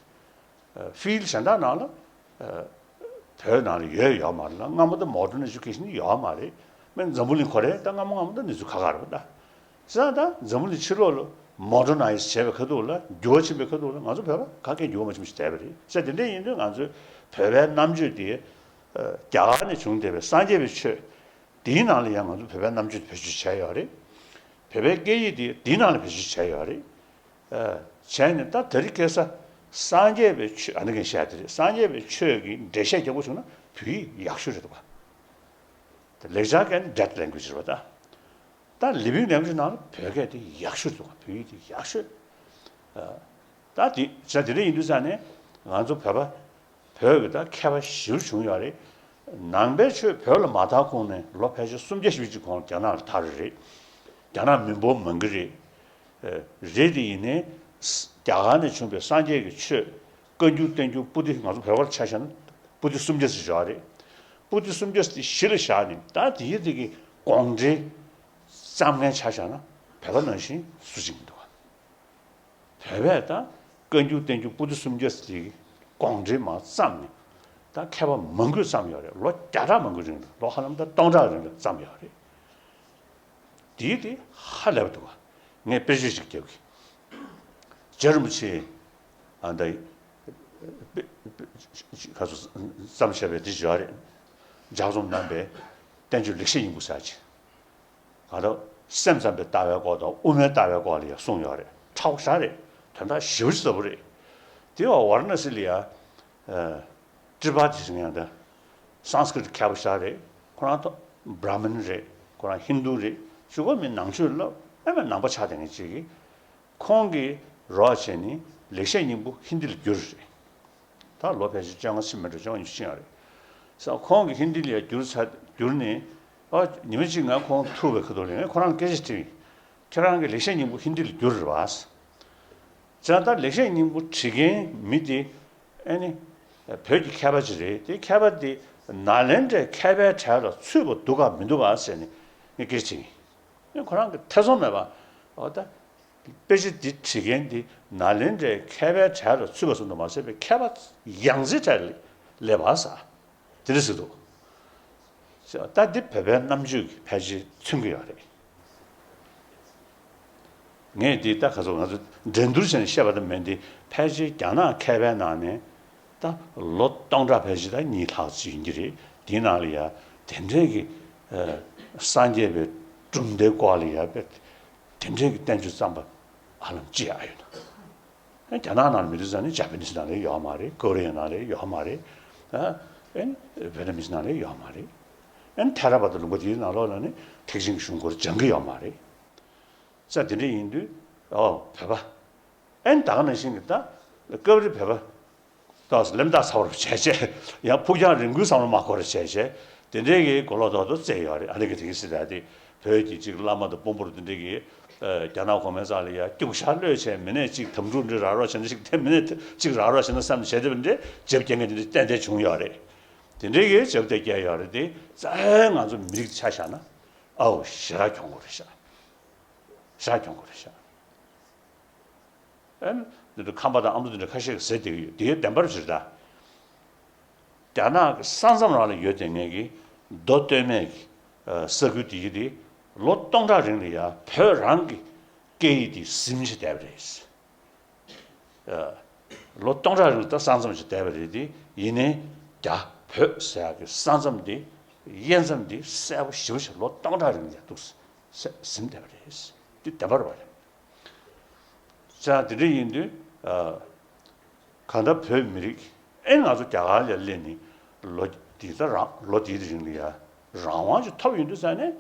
ཨ་ཕིལ་གཞན་དག་ནང་ལ་ཨ་བོད་ནང་ལ་ཡོད་ཡོད་མ་རེད་ལ་སྔ་མོ་ད་མོ་ཌར་ནའི་ཇུ་ཀེ་ཤན་ཡོད་མ་རེད། སྨན་འཛམ་བུ་གླིང་ཁོ་རེ་ད་སྔ་མོ་སྔ་མོ་ད་གནས་ཚུལ་ཁག་ཁག་རེད་པ་ད། བྱས་ཙང་ད་འཛམ་བུ་གླིང་ཕྱི་ལོགས་ལ་མོ་ཌར་ནའི་ཛི་བྱས་པའི་ཁ་ཐུག་ལ་འགྱུར་བ་ཕྱིན་པའི་ཁ་ཐུག་ལ་ང་ཚོ་བོད་པ་ག་གེ་འགྱུར་བ་མ་ཕྱིན་པ་ཞིག་བསྡད་པ་རེད། བྱས་ཙང་དེ་འདྲ་ཡིན་དུས་ང་ཚོའི་བོད་པའི་རྣམ་དཔྱོད་དེ་ཨ་རྒྱ་གར་ནས་བྱུང་བསྡད་པའི་སངས་རྒྱས་པའི་ཆོས་དེའི་ནང་ལ་ཡང་ང་ཚོ་བོད་པའི་རྣམ་དཔྱོད་བེད་སྤྱོད་བྱས་ཡོད་རེད། བོད་པའི་སྐད་ཡིག་དེ་དེའི་ནང་ལ་བེད་སྤྱོད་བྱས་ཡོད་རེད། ཨ་བྱས་ནས་ད་དེ་རིང་ཁ་སང་སངས་རྒྱས་པའི་ཆོས་ཨ་ནི་གན་བཤད་དེ་རེད། སངས་རྒྱས་པའི་ཆོས་ཀྱི་འགྲེལ་བཤད་རྒྱག་དགོས་བྱུང་ན་བོད་ཡིག་ཡག་ཤོས་རེད་འདུག་ག་ད་ལེགས་སྦྱར་སྐད་ནི་dead language་རེད་པ་ད། ད་ལི་བིང་ལེང་གུ་ཡེཇ་ནང་ལ་བོད་སྐད་དེ་ཡག་ཤོས་འདུག་བོད་ཡིག་དེ་ཡག་ཤོས། ཨ་ད་དེ་བྱས་དེ་འདྲ་ཡིན་དུས་ཙང་ནས་ང་ཚོ་བོད་པ་བོད་ཀྱི་ད་མཁས་པ་ཞེ་པོ་བྱུང་ཡོད་རེད། ནང་པའི་ཆོས་བོད་ལ་མ་དར་གོང་ནས་ལོ་ཕལ་ཆེར་སུམ་བརྒྱ་ཞེ་པོ་ཅིག་གོང་རྒྱ་ནག་ལ་དར་རེད། རྒྱ་ནག་མི་འབོར་མང་གི་རེད། ཨ་རེད་དེ་ཡིན་ནའི་རྒྱ་གར་ནས་བྱུང་བའི་སངས་རྒྱས་ཀྱི་ཆོས་བཀའ་འགྱུར་བསྟན་འགྱུར་པོ་ཏི་ང་ཚོ་བོད་པར་ཆ་བཞག་ན་པོ་ཏི་སུམ་བརྒྱ་ཙམ་ཡོད་རེད། པོ་ཏི་སུམ་བརྒྱ་ཙམ་གཞི་ལ་བཞག་ནས་ད་དེའི་དེ་གི་དགོངས་འགྲེལ་བརྩམས་མཁན་ཆ་བཞག་ན་བོད་པ་ནང་བཞིན་སུ་གཅིག་མི་འདུག་བ། བོད་པས་ད་བཀའ་འགྱུར་བསྟན་འགྱུར་པོ་ཏི་སུམ་བརྒྱ་ཙམ་གྱི་དགོངས་འགྲེལ་མར་བརྩམས་ནས་ད་མཁས་པ་མང་པོས་བརྩམས་ཡོད་རེད། ལོ་བརྒྱ་ཕྲག་མང་པོའི་རིང་ལ་ལོ་ཧ་ལམ་ད་སྟོང་ཕྲག་རིང་ལ་བརྩམས་ཡོད་རེད། དེའི་དེ་ཧ་ལས་པ་འདུག་བ། ངས་དཔེར་བརྗོད་ཅིག་རྒྱབ་གི། རྗེ་རིན་པོ་ཆེ་ཨ་ད་ཁ་སོ་བརྩམས་བྱས་པའི་དེ་ཡོད་རེད། ལྗགས་རྩོམ་གནང་པའི་བསྟན་བཅོས་ལེགས་བཤད་སྙིང་པོ་ཟེར་ཅིག་ག་ད་སེམས་ཙམ་པའི་ལྟ་བའི་སྐོར་དང་དབུ་མའི་ལྟ་བའི་སྐོར་ལ་ཡང་གསུངས་ཡོད་རེད། མཁྲེགས་པོ་ཞེ་དྲག་རེད། དོན་དག་ཞེ་པོ་ཅིག་ཟབ་པོ་རེད། དེ་བ་ཝཱ་ར་ཎ་སི་ལ་ཡ་ཨ་ཏྲི་པ་ཏི་ཟེར་མཁན་དང་སཾ་སྐྲྀ་ཏ་མཁས་པ་ཞིག་རེད། ཁོ་རང་ད་བྲ་མིན་རེད། ཁོ་རང་ཧིན་དུ་རེད། ཅིག་གོ་མི་ནང་ཆོས་ལ་ཨེ་མ་ནང་པ་ཆགས་བསྡད་མཁན་ཅིག་གིས་ཁོང་གིས་རོགས་བྱས་ནས་ལེགས་བཤད་སྙིང་པོ་ཧིན་དི་ལ་བསྒྱུར་རེད། ད་ལོ་ཕལ་ཆེར་བཅོ་ལྔ་ཕྱིན་མ་འགྲོ། བཅོ་ལྔ་ཉི་ཤུ་ཕྱིན་ཡོད་རེད། ས་ཁོང་གིས་ཧིན་དི་ལ་ཡ་བསྒྱུར་ཚར་བསྒྱུར་ནས་ཨ་ཉི་མ་གཅིག་ང་ཁོང་ཐུག་པའི་ཁ་ཐུག་ལ་ངས་ཁོ་རང་སྐད་ཆ་དྲིས། ཁྱེད་རང་གིས་ལེགས་བཤད་སྙིང་པོ་ཧིན་དི་ལ་བསྒྱུར་རེད་པ། བྱས་ཙང་ད་ལེགས་བཤད་སྙིང་པོ་བྲིས་མཁན་མི་དེ་ཨ་ནི་བོད་ཀྱི་མཁས་པ་ཅིག་རེད། དེ་མཁས་པ་དེ་ནཱ་ལེནྡྲའི་མཁས་པའི་གྲས་ལ་ཚུད་པ་འདུག་ག་མི་འདུག་ག་ཟེར་ནས་ངས་སྐད་ཆ་དྲིས། ཁོ་རང་གིས་ཐེ་ཚོམ་མེད་པར་འོ་ད་དཔེ་ཆ་འདི་བྲིས་མཁན་འདི་ནཱ་ལེནྡྲའི་མཁས་པའི་གྲས་ལ་ཚུད་པ་ཙམ་དུ་མ་ཟད་པའི་མཁས་པ་ཡང་རྩེའི་གྲས་ལ་ སླེབས་པ་ཟེར། དེ་འདྲ་ཟེར་འདུག་ད་འདི་བོད་པའི་རྣམ་དཔྱོད་ཀྱི་ཕལ་ཆེར་མཚོན་གྱི་ཡོད་རེད། ངས་འདི་ད་ག་ཚོད་ང་ཚོ་འགྲན་བསྡུར་བྱས་ནས་བཤད་པ་ཙམ་མིན་ཏེ། ཕལ་ཆེར་རྒྱ་ནག་མཁས་པའི་ནང་ནས་ད་ལོ་སྟོང་ཕྲག་ཕལ་ཆེར་ད་གཉིས་ལྷག་ཙམ་ཡིན་གྱི་རེད། དེའི་ནང་ལ་ཡ་དེ་འདྲའི་གི་ཨ་སངས་རྒྱས་པའི་གྲུབ་མཐའི་སྐོར་ལ་ཡ་དཔེ་དེ་འདྲའི་གི་བསྟན་བཅོས་བརྩམས་པ་ཧ་ལམ་ཅི་ཡང་ཡོད་ན། རྒྱ་ནག་ནང་ལ་མི་འདུག་ཟེར་ནས་ཇ་པ་ནིས་ནང་ལ་ཡོད་མ་རེད། ཀོ་རི་ཡ་ནང་ལ་ཡོད་མ་རེད། ཨ་ཨེན་ཝེ་ཏ་མིས་ནང་ལ་ཡོད་མ་རེད། ཨེན་ཐེ་ར་བ་ཏ་ལུང་པ་དེའི་ནང་ལོགས་ལ་ནི་ཐེག་ཆེན་གྱི་གཞུང་སྐོར་སྦྱང་གི་ཡོད་མ་རེད། ས་དེ་འདྲ་ཡིན་དུས་ཨོ་བོད་པ་ཨེན་ད་ག་ནང་བཞིན་གྱི་ད་སྐབས་རེ་བོད་པ་ཏོག་ཙམ་ལེམ་ཐག་ཚ་བར་བྱས་བྱས། ཡང་ཕུགས་རྒྱང་རིང་པོའི་བསམ་བློ་མ་འཁོར་བར་བྱས་བྱས། དེ་འདྲའི་གི་གོ་ལོག་ཏོག་ཏོ་བཙལ་ཡོད་རེད། ཨ་རི་གི་དེ་གི་སྲིད་དང་དེ་བོད་ཀྱི་གཅིག་བླ་མ་དང་དཔོན་པོར་དེ་འདྲའི་གི་ཨ་རྒྱ་ནག་གོང་མའི་རྩ་ལ་ཡ་སྐྱུག་བཞག་གློད་བྱས། མི་སྣས་གཅིག་དམ་ཕྲུག་འདྲ་རག་རོགས་བྱས་ན་ཞིག་དེ་མི་སྣས་གཅིག་རག་རོགས་བྱས་ན་བསམ་བྱས་དེ་འདྲའི་འཇབ་རྒྱག་མཁན་དེ་འདྲ་ཏན་ཏན་བྱུང་ཡོད་རེད། དེ་འདྲའི་གི་འཇབ་རྒྱག་བསྐྱལ་ཡོད་རེད་དེ། རྩ་བའི་ང་ཚོ་མི་རིགས་ཆ་བཞག་ན་ཨའོ་ཞེ་དྲག་གྱོང་གོ་རེད་ཤག་ཞེ་དྲག་གྱོང་གོ་རེད་ཤག་ཨེམ། འདི་འདྲ་ཁམས་པ་དང་ཨ་མདོ་འདི་འདྲ་ཁ་ཤས་ཀྱིས་ཟེར་བསྡད་ཀྱི་ཡོད། དེའི་བདེན་པར་ཟེར་ད། རྒྱ་ནག་གི་ས་མཚམས་རང་ལ་ཡོད་བསྡད་མཁན་གྱི་མདོ་སྟོད་སྨད་ཀྱི་ཨ་ས་ཁུལ་དེ་གི་དེ་ལོ་སྟོང་ཕྲག་རིང་ལ་ཡ་བོད་རང་གི་སྐད་ཡིག་དེ་ཟིན་བྱས་བསྡད་པ་རེད། ཨ་ལོ་སྟོང་ཕྲག་རིང་ལ་ད་ས་མཚམས་བྱས་བསྡད་པ་རེད་དེ། ཡིན་ནའི་རྒྱ་བོད་ཟེར་ཡག་གི་ས་མཚམས་དེ་དབྱེ་མཚམས་དེ་གསལ་པོ་ཞེ་པོ་ཞིག་ལོ་སྟོང་ཕྲག་རིང་ལ་ཡ་འདུག་ཟིན་བསྡད་པ་རེད། དེ་བདེན་པ་རེད་པ། ཅང་དེ་འདྲ་ཡིན་དུས་ཨ་གང་ལྟར་བོད་མི་རིགས་ཨེ་ང་ཚོ་རྒྱ་གར་ལ་སླེབས་ནས་ལོ་འདི་ད་རང་ལོ་འདིའི་རིང་ལ་ཡ་རང་དབང་ཅིག་ཐོབ་ཡོང་དུས་ཙང་ནས་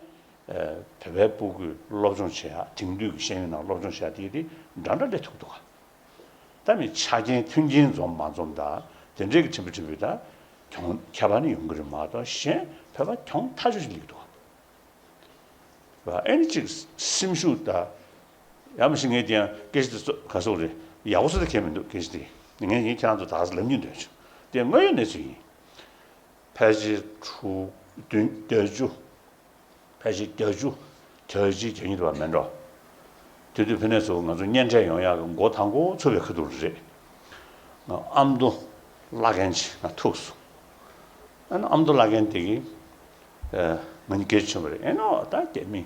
ཨ་བོད་པའི་སྤུ་གུས་སློབ་སྦྱོང་བྱེད་ཡ། དེང་དུས་ཀྱི་ཤེས་ཡོན་ནང་སློབ་སྦྱོང་བྱེད་ཡ་དེ་དེ་འདྲ་འདྲ་སླེབས་ཐུབ་འདུག་ག་ད་མི་ཆ་རྐྱེན་མཐུན་རྐྱེན་འཛོམས་མ་འཛོམས་དང་དེ་འདྲའི་གི་ཕྲན་བུ་ཕྲན་བུ་ད་གྱོང་ཁྱད་པར་ནི་ཡོང་གི་རེད་མ་གཏོགས། གཞན་བོད་པ་གྱོང་ཐག་ཆོད་ཅིག་སླེབས་འདུག་ག་ཨེ་ནི་གཅིག་སེམས་ཤུགས་དང་། ཡང་མ་གཞི་ངས་དེ་ཡང་སྐད་ཆ་དེ་ཚོ་ག་སོག་རེད། ཡག་པོ་བཟོ་ད་མཁན་མི་འདུག་སྐད་ཆ་དེ་ངས་ངས་ཁྱེད་རང་ཚོ་ད་ག་ས་ལབ་སྙིང་འདོད་བྱུང་། དེ་དངོས་ཡོད་གནས་ཚུལ་ཡིན། ཕལ་ཆེར་དྲུག་བདུན་བརྒྱད་ཅུ། ཕལ་ཆེར་བརྒྱད་ཅུ་གྱ་གཅིག་གྱ་གཉིས་དུ་བ་མེད་འགྲོ། དེ་དུས་ཕ་ནས་ཚུར་ང་ཚོ་གཉེན་འཕྲད་ཡོང་ཡག་གི་མགོ་དང་པོ་ཚུགས་པའི་ཁ་ཐུག་རེད། ང་ཨ་མདོ་བླ་རྒན་ཅིག་ང་ཐུག་སོང་། ཨ་ནི་ཨ་མདོ་བླ་རྒན་དེ་གིས་ཨ་ང་གཉིས་སྐད་ཆ་བྱུང་བ་རེད། ཨེ་ནོ་ད་རྒྱ་མི་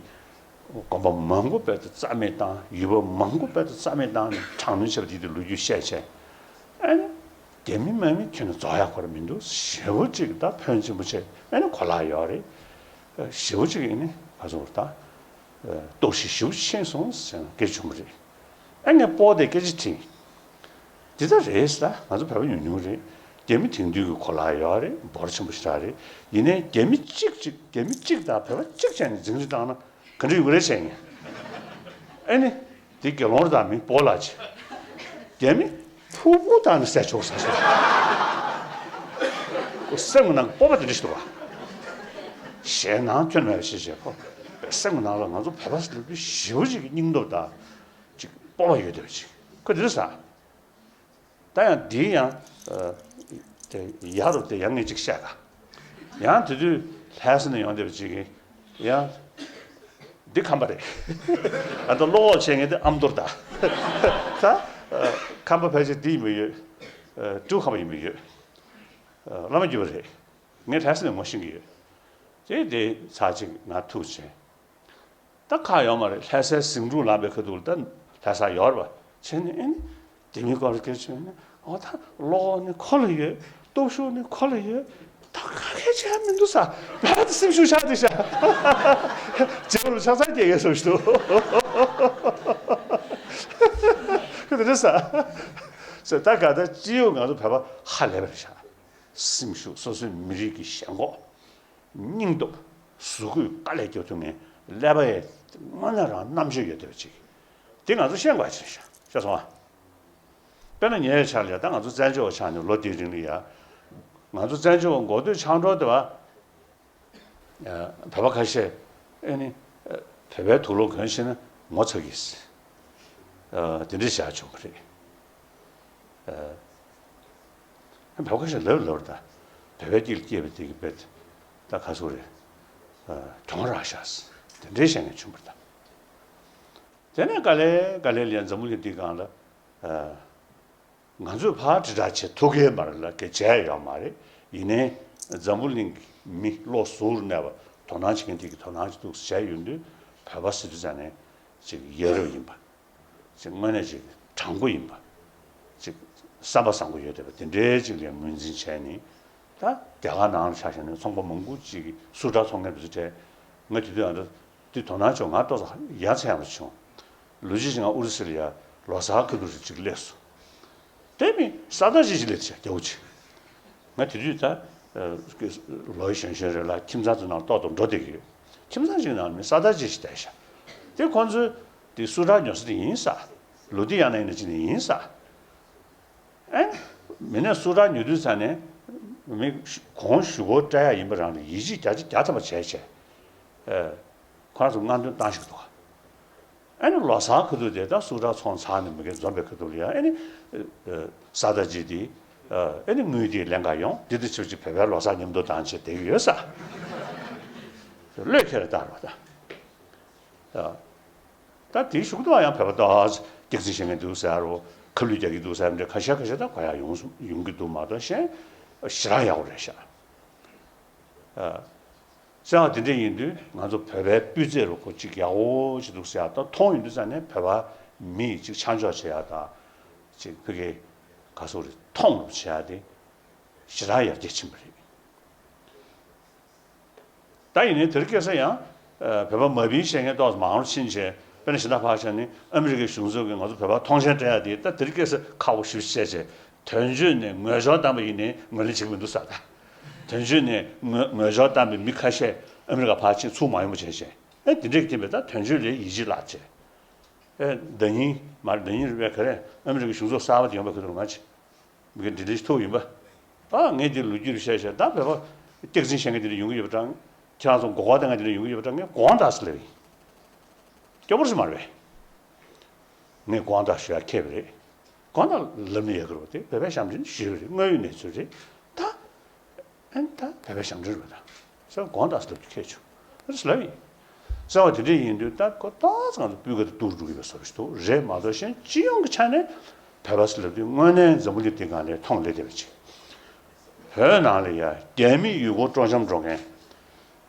དགོན་པ་མང་པོ་བོད་དུ་རྩ་མེད་བཏང་། ཡུལ་པ་མང་པོ་བོད་དུ་རྩ་མེད་བཏང་ནས་དྲག་གནོན་བྱས་པ་དེ་དེ་ལོ་རྒྱུས་བཤད་བྱས། ཨ་ནི་རྒྱ་མི་དམག་མི་ཁྱོན་ནས་རྫོགས་ཡག་ཁོ་ར་མི་འདུག་ཞེ་པོ་ཅིག་ད་ཕོན་ཆེན་པོ་བྱས། ཨ་ནི་གོ་ལག་ཡོད་རེད། ཞེ་པོ་ཅིག་ཨ་ནི་ང་ཚོ་ད་སྟོབས་ཤུགས་ཞེ་པོ་ཕྱིན་སོང་ཟེར་ནས་སྐད་ཆ་བྱུང་བ་རེད། ཨ་ངས་སྤོ་དེ་སྐད་ཆ་དྲིས། འདི་ལྟར་རེད་ཟེར། ད་ང་ཚོ་བོད་པ་ཉུང་ཉུང་རེད། རྒྱ་མི་དེང་དུས་ཀྱི་གོ་ལག་ཡོད་རེད། འབོར་ཆེན་པོ་ཞེ་དྲག་རེད། ཡིན་ནའི་རྒྱ་མི་གཅིག་གཅིག་རྒྱ་མི་གཅིག་དང་བོད་པ་གཅིག་བྱས་ནས་འཛིང་རེས་བཏང་ན་ག་འདྲ་ཡོང་གི་རེད་བྱས་ངས། ཨ་ནི་དེ་དགེ་སློང་དང་མི་སྤོ་ལགས་ཀྱིས་རྒྱ་མི་ཕུ་བོ་དང་ནི་བསད་ཆོག་ས་སོ། ཁོ་སེམས་ནང་གི་སྤོབས་པ་དེ་འདྲ་ཞིག་འདུག་ག་ཞེད་སྣང་ཁྱོན་མེད་པ་ཞིག་བྱས། ཁོ་སེམས་ནང་ལ་ང་ཚོ་བོད་པ་ཟེར་ལབ་དུས་ཞེ་པོ་ཅིག་གི་སྙིང་སྟོབས་དང་ཅིག་སྤོབས་པ་ཡོད་བསྡད་པ་ཅིག་ཁོ་དེ་འདྲ་ཟེར། ད་ཡང་འདིའི་ཡང་ཨ་དེ་ཡ་རུ་དེ་ཡང་ངས་ཅིག་བཤད་ག་ཡང་དེ་དུས་ལྷ་ས་ནས་ཡོང་བསྡད་པ་ཅིག་གིས་ཡང་འདི་ཁམས་པ་རེད། ཨ་ད་བློ་ཁོག་ཆེ་ངས་དེ་ཨ་མདོར་ད། ད་ཨ་ཁམས་པ་ཕལ་ཆེར་འདི་ཡིན་པ་ཡོད། ཨ་སྤྲུལ་ཁམས་པ་ཡིན་པ་ཡོད། ཨ་བླ་མ་རྒྱུད་པ་རེད། ངས་ལྷ་ས་ནས་ངོ་ཤེས་ཀྱི་ཡོད། དེ་དེ་ཚར་ཅིག་ང་ཐུག་བྱས། ད་ཁག་ཡོད་མ་རེད། ལྷ་སའི་ཟིང་འཁྲུག་ལངས་པའི་ཁ་ཐུག་ལ་ད་ལྷ་ས་ཡོད་རེད་པ། བྱས་ནས་ཨེ་ནི་དེ་མིན་སྐོར་སྐད་ཆ་ནི་འོ་ད་བློ་ཁོག་ནི་ཁོ་ལ་ཡོད། སྟོབས་ཤུགས་ནི་ཁོ་ལ་ཡོད། ད་ག་གེ་བྱས་མི་འདུག་ས། ང་ད་སེམས་ཤུགས་ཆག་དེ་ཤ། རྗེས་ལ་ཆག་ཚར་སྐྱེ་ཡས་སོ་ཞུ། ཁོ་དེ་རེད་ས། ས་ད་ག་ད་སྤྱི་ཡོངས་ང་ཚོ་བོད་པ་ཧ་ལས་པ་རེད་ཤག་སེམས་ཤུགས། སོ་སོའི་མི་རིགས་ཀྱི་ཞེན་ཁོག་སྙིང་སྟོབས། གཟུགས་སྐུའི་དཀའ་ལས་རྒྱབ་ཐུབ་མཁན་ཀླད་པ་ཡི་དངོས་གནས་རང་རྣམ་དཔྱོད་ཡོད་བསྡད་པ་ཅིག་དེ་ང་ཚོ་ཤེས་དགོས་ཅིག་ཤ་ཤ་སོང་ཨ། དཔེར་ན་ཉེ་བའི་ཆར་ལ་ཡ་ད་ང་ཚོ་བཙན་བྱོལ་བ་ཆགས་ནས་ལོ་འདིའི་རིང་ལ་ཡ། ང་ཚོ་བཙན་བྱོལ་བ་འགོ་སྟོད་ཆགས་འགྲོ་དེ་བ། ཨ་བོད་པ་ཁ་ཤས་ཨེ་ནི་ཨ་བོད་པའི་དུག་ལོག་གོན་ཤེས་ན་ངོ་ཚ་གི། ཨ་དེ་འདྲ་བཞག་བྱུང་བ་རེད། ཨ་བོད་པ་ཁ་ཤས་ལབ་ལབ་རེད་ད། བོད་པའི་དཀྱིལ་སྐྱེས་པ་དེ་གི་བེད་ད་ག་ཚོད་རེད། ཨ་གྱོང་རག་ཤག་དེ་འདྲའི་བཤད་མཁན་བྱུང་བ་རེད་ད། དེ་ནས་ག་ལེ་ག་ལེ་ལ་ཡ་འཛམ་བུ་གླིང་འདིའི་སྒང་ལ་ཨ། ང་ཚོས་ཕར་དྲིལ་བསྒྲགས་བྱེད་ཐུབ་ཀྱི་མ་རེད་ལ་སྐད་ཆ་ཡོད་མ་རེད། ཡིན་ནའི་འཛམ་བུ་གླིང་གི་མི་བློ་གཟུ་བོར་གནས་པ་དོ་སྣང་བྱེད་མཁན་དེ་གིས་དོ་སྣང་བྱེད་འདུག་བྱས་ཡོང་དུས་བོད་པ་ཟེར་དུས་ཙང་ནས་ཅིག་ཡ་རབས་ཡིན་པ། ཅིག་དངོས་གནས་ཅིག་དྲང་པོ་ཡིན་པ། ཅིག་བསམ་པ་བཟང་པོ་ཡོད་བསྡད་པ་དེ་འདྲའི་ཅིག་ལ་ངོས་འཛིན་བྱས་ནས། ད་རྒྱ་གར་ནང་ལ་ཆ་བཞག་ན་ཚོང་པ་མང་པོ་ཅིག་གིས་སུ་ཊར་འཚོང་མཁན་དེ་ཚོ་གྲས། ང་དེ་དུས་ཨ་འདྲ་དེ་དོ་སྣང་བྱུང་། ང་ཏོག་ཙམ་ཡ་མཚན་ཡང་བྱུང་། ལོ་གཅིག་ཅིག་ང་ཨུ་རུ་སུ་ལ་ཡ་ལོ་གསར་ཁ་ཐུག་ཅིག་སླེབས་སོང་། དེ་མིན་ས་ད་ཅིག་ཅིག་སླེབས་ཤག་རྒྱ་བོ་ཅིག་ང་དེ་དུས་ད་ལོ་གཞོན་གཞོན་རེད་ལ། ཁྱིམ་ཚང་ཚོ་ནང་ཏོག་ཏོག་འགྲོ་བསྡད་ཀྱི་ཡོད། ཁྱིམ་ཚང་ཅིག་ནང་མི་ས་ད་ཅིག་ཅིག་བསྡད་ཤག་དེ་ཁོང་ཚོས་དེ་སུ་ཊར་ཉོ་ས་དེ་ཡིན་ས། ལོ་དེ་ཡང་ན་ཡིན་ན་ཅིག་ནས་ཡིན་ས། ཨེ། མི་ནས་སུ་ཊར་ཉོ་དུས་ཙང་ནས་མི་གོང་ཞུ་སྒོ་སྤྲད་ཡ་ཡིན་པ་རང་ལ་ཡིད་ཆེས་བརྒྱ་ཆ་བརྒྱ་ཐམ་པ་བྱས་བྱས། ཨེ། ཁོ་རང་ཚོ་སྔ་འདོན་བཏང་ཞིག་འདུག་ཨ་ནི་ལོ་གསར་ཁ་ཐུག་དེ་ད་སུ་ཊར་ཚོང་ཚར་ནས་མི་གེ་འཛོམས་པའི་ཁ་ཐུག་ལ་ཡ། ཨ་ནི་ཨ་ས་ད་ཅིག་དེ། ཨ་ནི་དངུལ་དེ་ལེན་ག་ཡོང་། དེ་དུས་ཆབས་ཅིག་བོད་པའི་ལོ་གསར་མཉམ་དུ་བཏང་བྱས་བསྡད་ཀྱི་ཡོད་ས། བློས་འཁེལ་ལ་བཏང་རོགས་ད། ད་དེའི་གཞུག་ཏུ་ཡང་བོད་པ་ཏོག་ཙམ་སྐྱག་རྫུན་བཤད་མཁན་འདུག་ཟེར་རོ། ཁ་བསླུས་རྒྱག་གི་འདུག་ཟེར་འདྲ་ཁ་ཤས་ཁ་ཤས་ད་གོ་ཡག་ཡོང་སོང་། ཡོང་གི་འདུག་མ་གཏོགས་གཞན་ཞེ་དྲག་ཡག་པོ་རེད་ཤག་ཨ། བྱས་ཙང་དེ་འདྲ་ཡིན་དུས་ང་ཚོ་བོད་པའི་སྤུས་ཚད་རུ་ཁོ་གཅིག་ཡག་པོ་ཞིག་འདུག་ཟེར་ཡག་ད་མཐོང་ཡོང་དུས་ཙང་ནས་བོད་པ་མི་ཡིས་གཅིག་ཆ་འཇོག་བྱེད་ཡག་དང་། གཅིག་ཕ་གི་ག་ཟེར་རེད། མཐོང་རུ་བྱེད་ཡག་དེ་ཞེ་དྲག་ཡར་རྒྱས་ཕྱིན་པ་རེད། ད་ཡིན་ནའི་དེར་སྐྱེས་ས་ཡང་། ཨ། བོད་པ་མ་བིན་བཤད་མཁན་ཏོག་ཙམ་མང་རུ་ཕྱིན་བྱས། དཔེར་ན་གཞན་དག་ཕར་བཞག་ནི་ཨ་མི་རི་ཀའི་གཞུང་ཚབ་ཀྱིས་ང་ཚོ་བོད་པ་མཐོང་མཆན་སྤྲད་ཡ་དེ་ད་དེར་སྐྱེས་ས་ཁག་པོ་ཞེ་པོ་བཤད་བྱས། དོན་གཅོད་ནས་ངོས་སྦྱོར་བཏང་པ་ཡིན་ནའི་ངོས་ལེན་བྱེད་ཀྱི་མི་འདུག་ཟེར་ད། དོན་གཅོད་ནས་ངོས་ངོས་སྦྱོར་བཏང་པའི་མི་ཁ་ཤས་ཨ་མི་རི་ཀ་ཕར་ཕྱིན་ཚུར་མ་ཡོང་བ་བྱས་བྱས། ཨེ། དེ་འདྲས་ཀྱི་རྐྱེན་པས་ད་དོན་གཅོད་ལ་ཡིད་ཆེས་བརླག་བྱས། ཨེ། ཟླ་ཉིན་མར་ཟླ་ཉིན་རེད་པས། ག་རེ་ཨ་མི་རི་ཀའི་གཞུང་ཚབ་གསར་པ་དེ་ཡོང་པའི་ཁ་ཐུག་ང་ཆེ། མི་ག་འདི་འདྲ་ཞིག་ཐུག་ཡིན་པ། ཨ། ངས་འདི་ལོ་རྒྱུས་རེ་བཤད་བཤད། ད་བོད་པ་སྐྱག་རྫུན་བཤད་མཁན་འདི་འདྲ་ཡོང་གི་ཡོད་པ་འདྲ། ཁྱེད་རང་ཚོ་མགོ་སྐོར་བཏང་མཁན་འདི་འདྲ་ཡོང་གི་ཡོད་པ་འདྲ། ངས་དགོངས་དག་ཟེར་ལབ་ཡིན། སྐྱོ་པོ་ཞིག་མ་རེད་པས། ངས་དགོངས་དག་ཞུ་ཡ་ཁེལ་བ་རེད། དགོངས་དག་ལབ་ནི་ཡོད་ཀྱི་རེད་པ། དེ་བོད་པའི་ཞབས་འདྲེན་ཞུས་པ་རེད། དངོས་ཡོད་གནས་ཚུལ་རེད་ད། ཨན། ད་བོད་པའི་ཞབས་འདྲེན་རེད་པ། ད་ས་དགོངས་དག་ཟེར་ལབ་རྒྱུ་ཁེལ་བྱུང་། ཨ་ཟེར་ལབ་ཡིན། ཟེར་བ་དེ་འདྲ་ཡིན་དུས་ད་ཁོ་ཏོག་ཙམ་ང་ཚོ་སྤུས་ཀ་དེ་སྡུག་རུ་འགྲོ་གི་ཡོད་པའི་བཟོ་འདྲ་ཞིག་འདུག་རེད་མ་གཏོགས། གཞན་སྤྱི་ཡོངས་ཀྱི་ཆ་ནས་བོད་པ་ཟེར་ལབ་དུས་དངོས་གནས་འཛམ་བུ་གླིང་འདིའི་སྒང་ལ་མཐོང་ལེ་བསྡད་པ་ཅིག་བོད་ནང་ལ་ཡ་རྒྱ་མི་ཡུལ་སྐོར་སྤྲོ་འཆམ་འགྲོ་མཁན།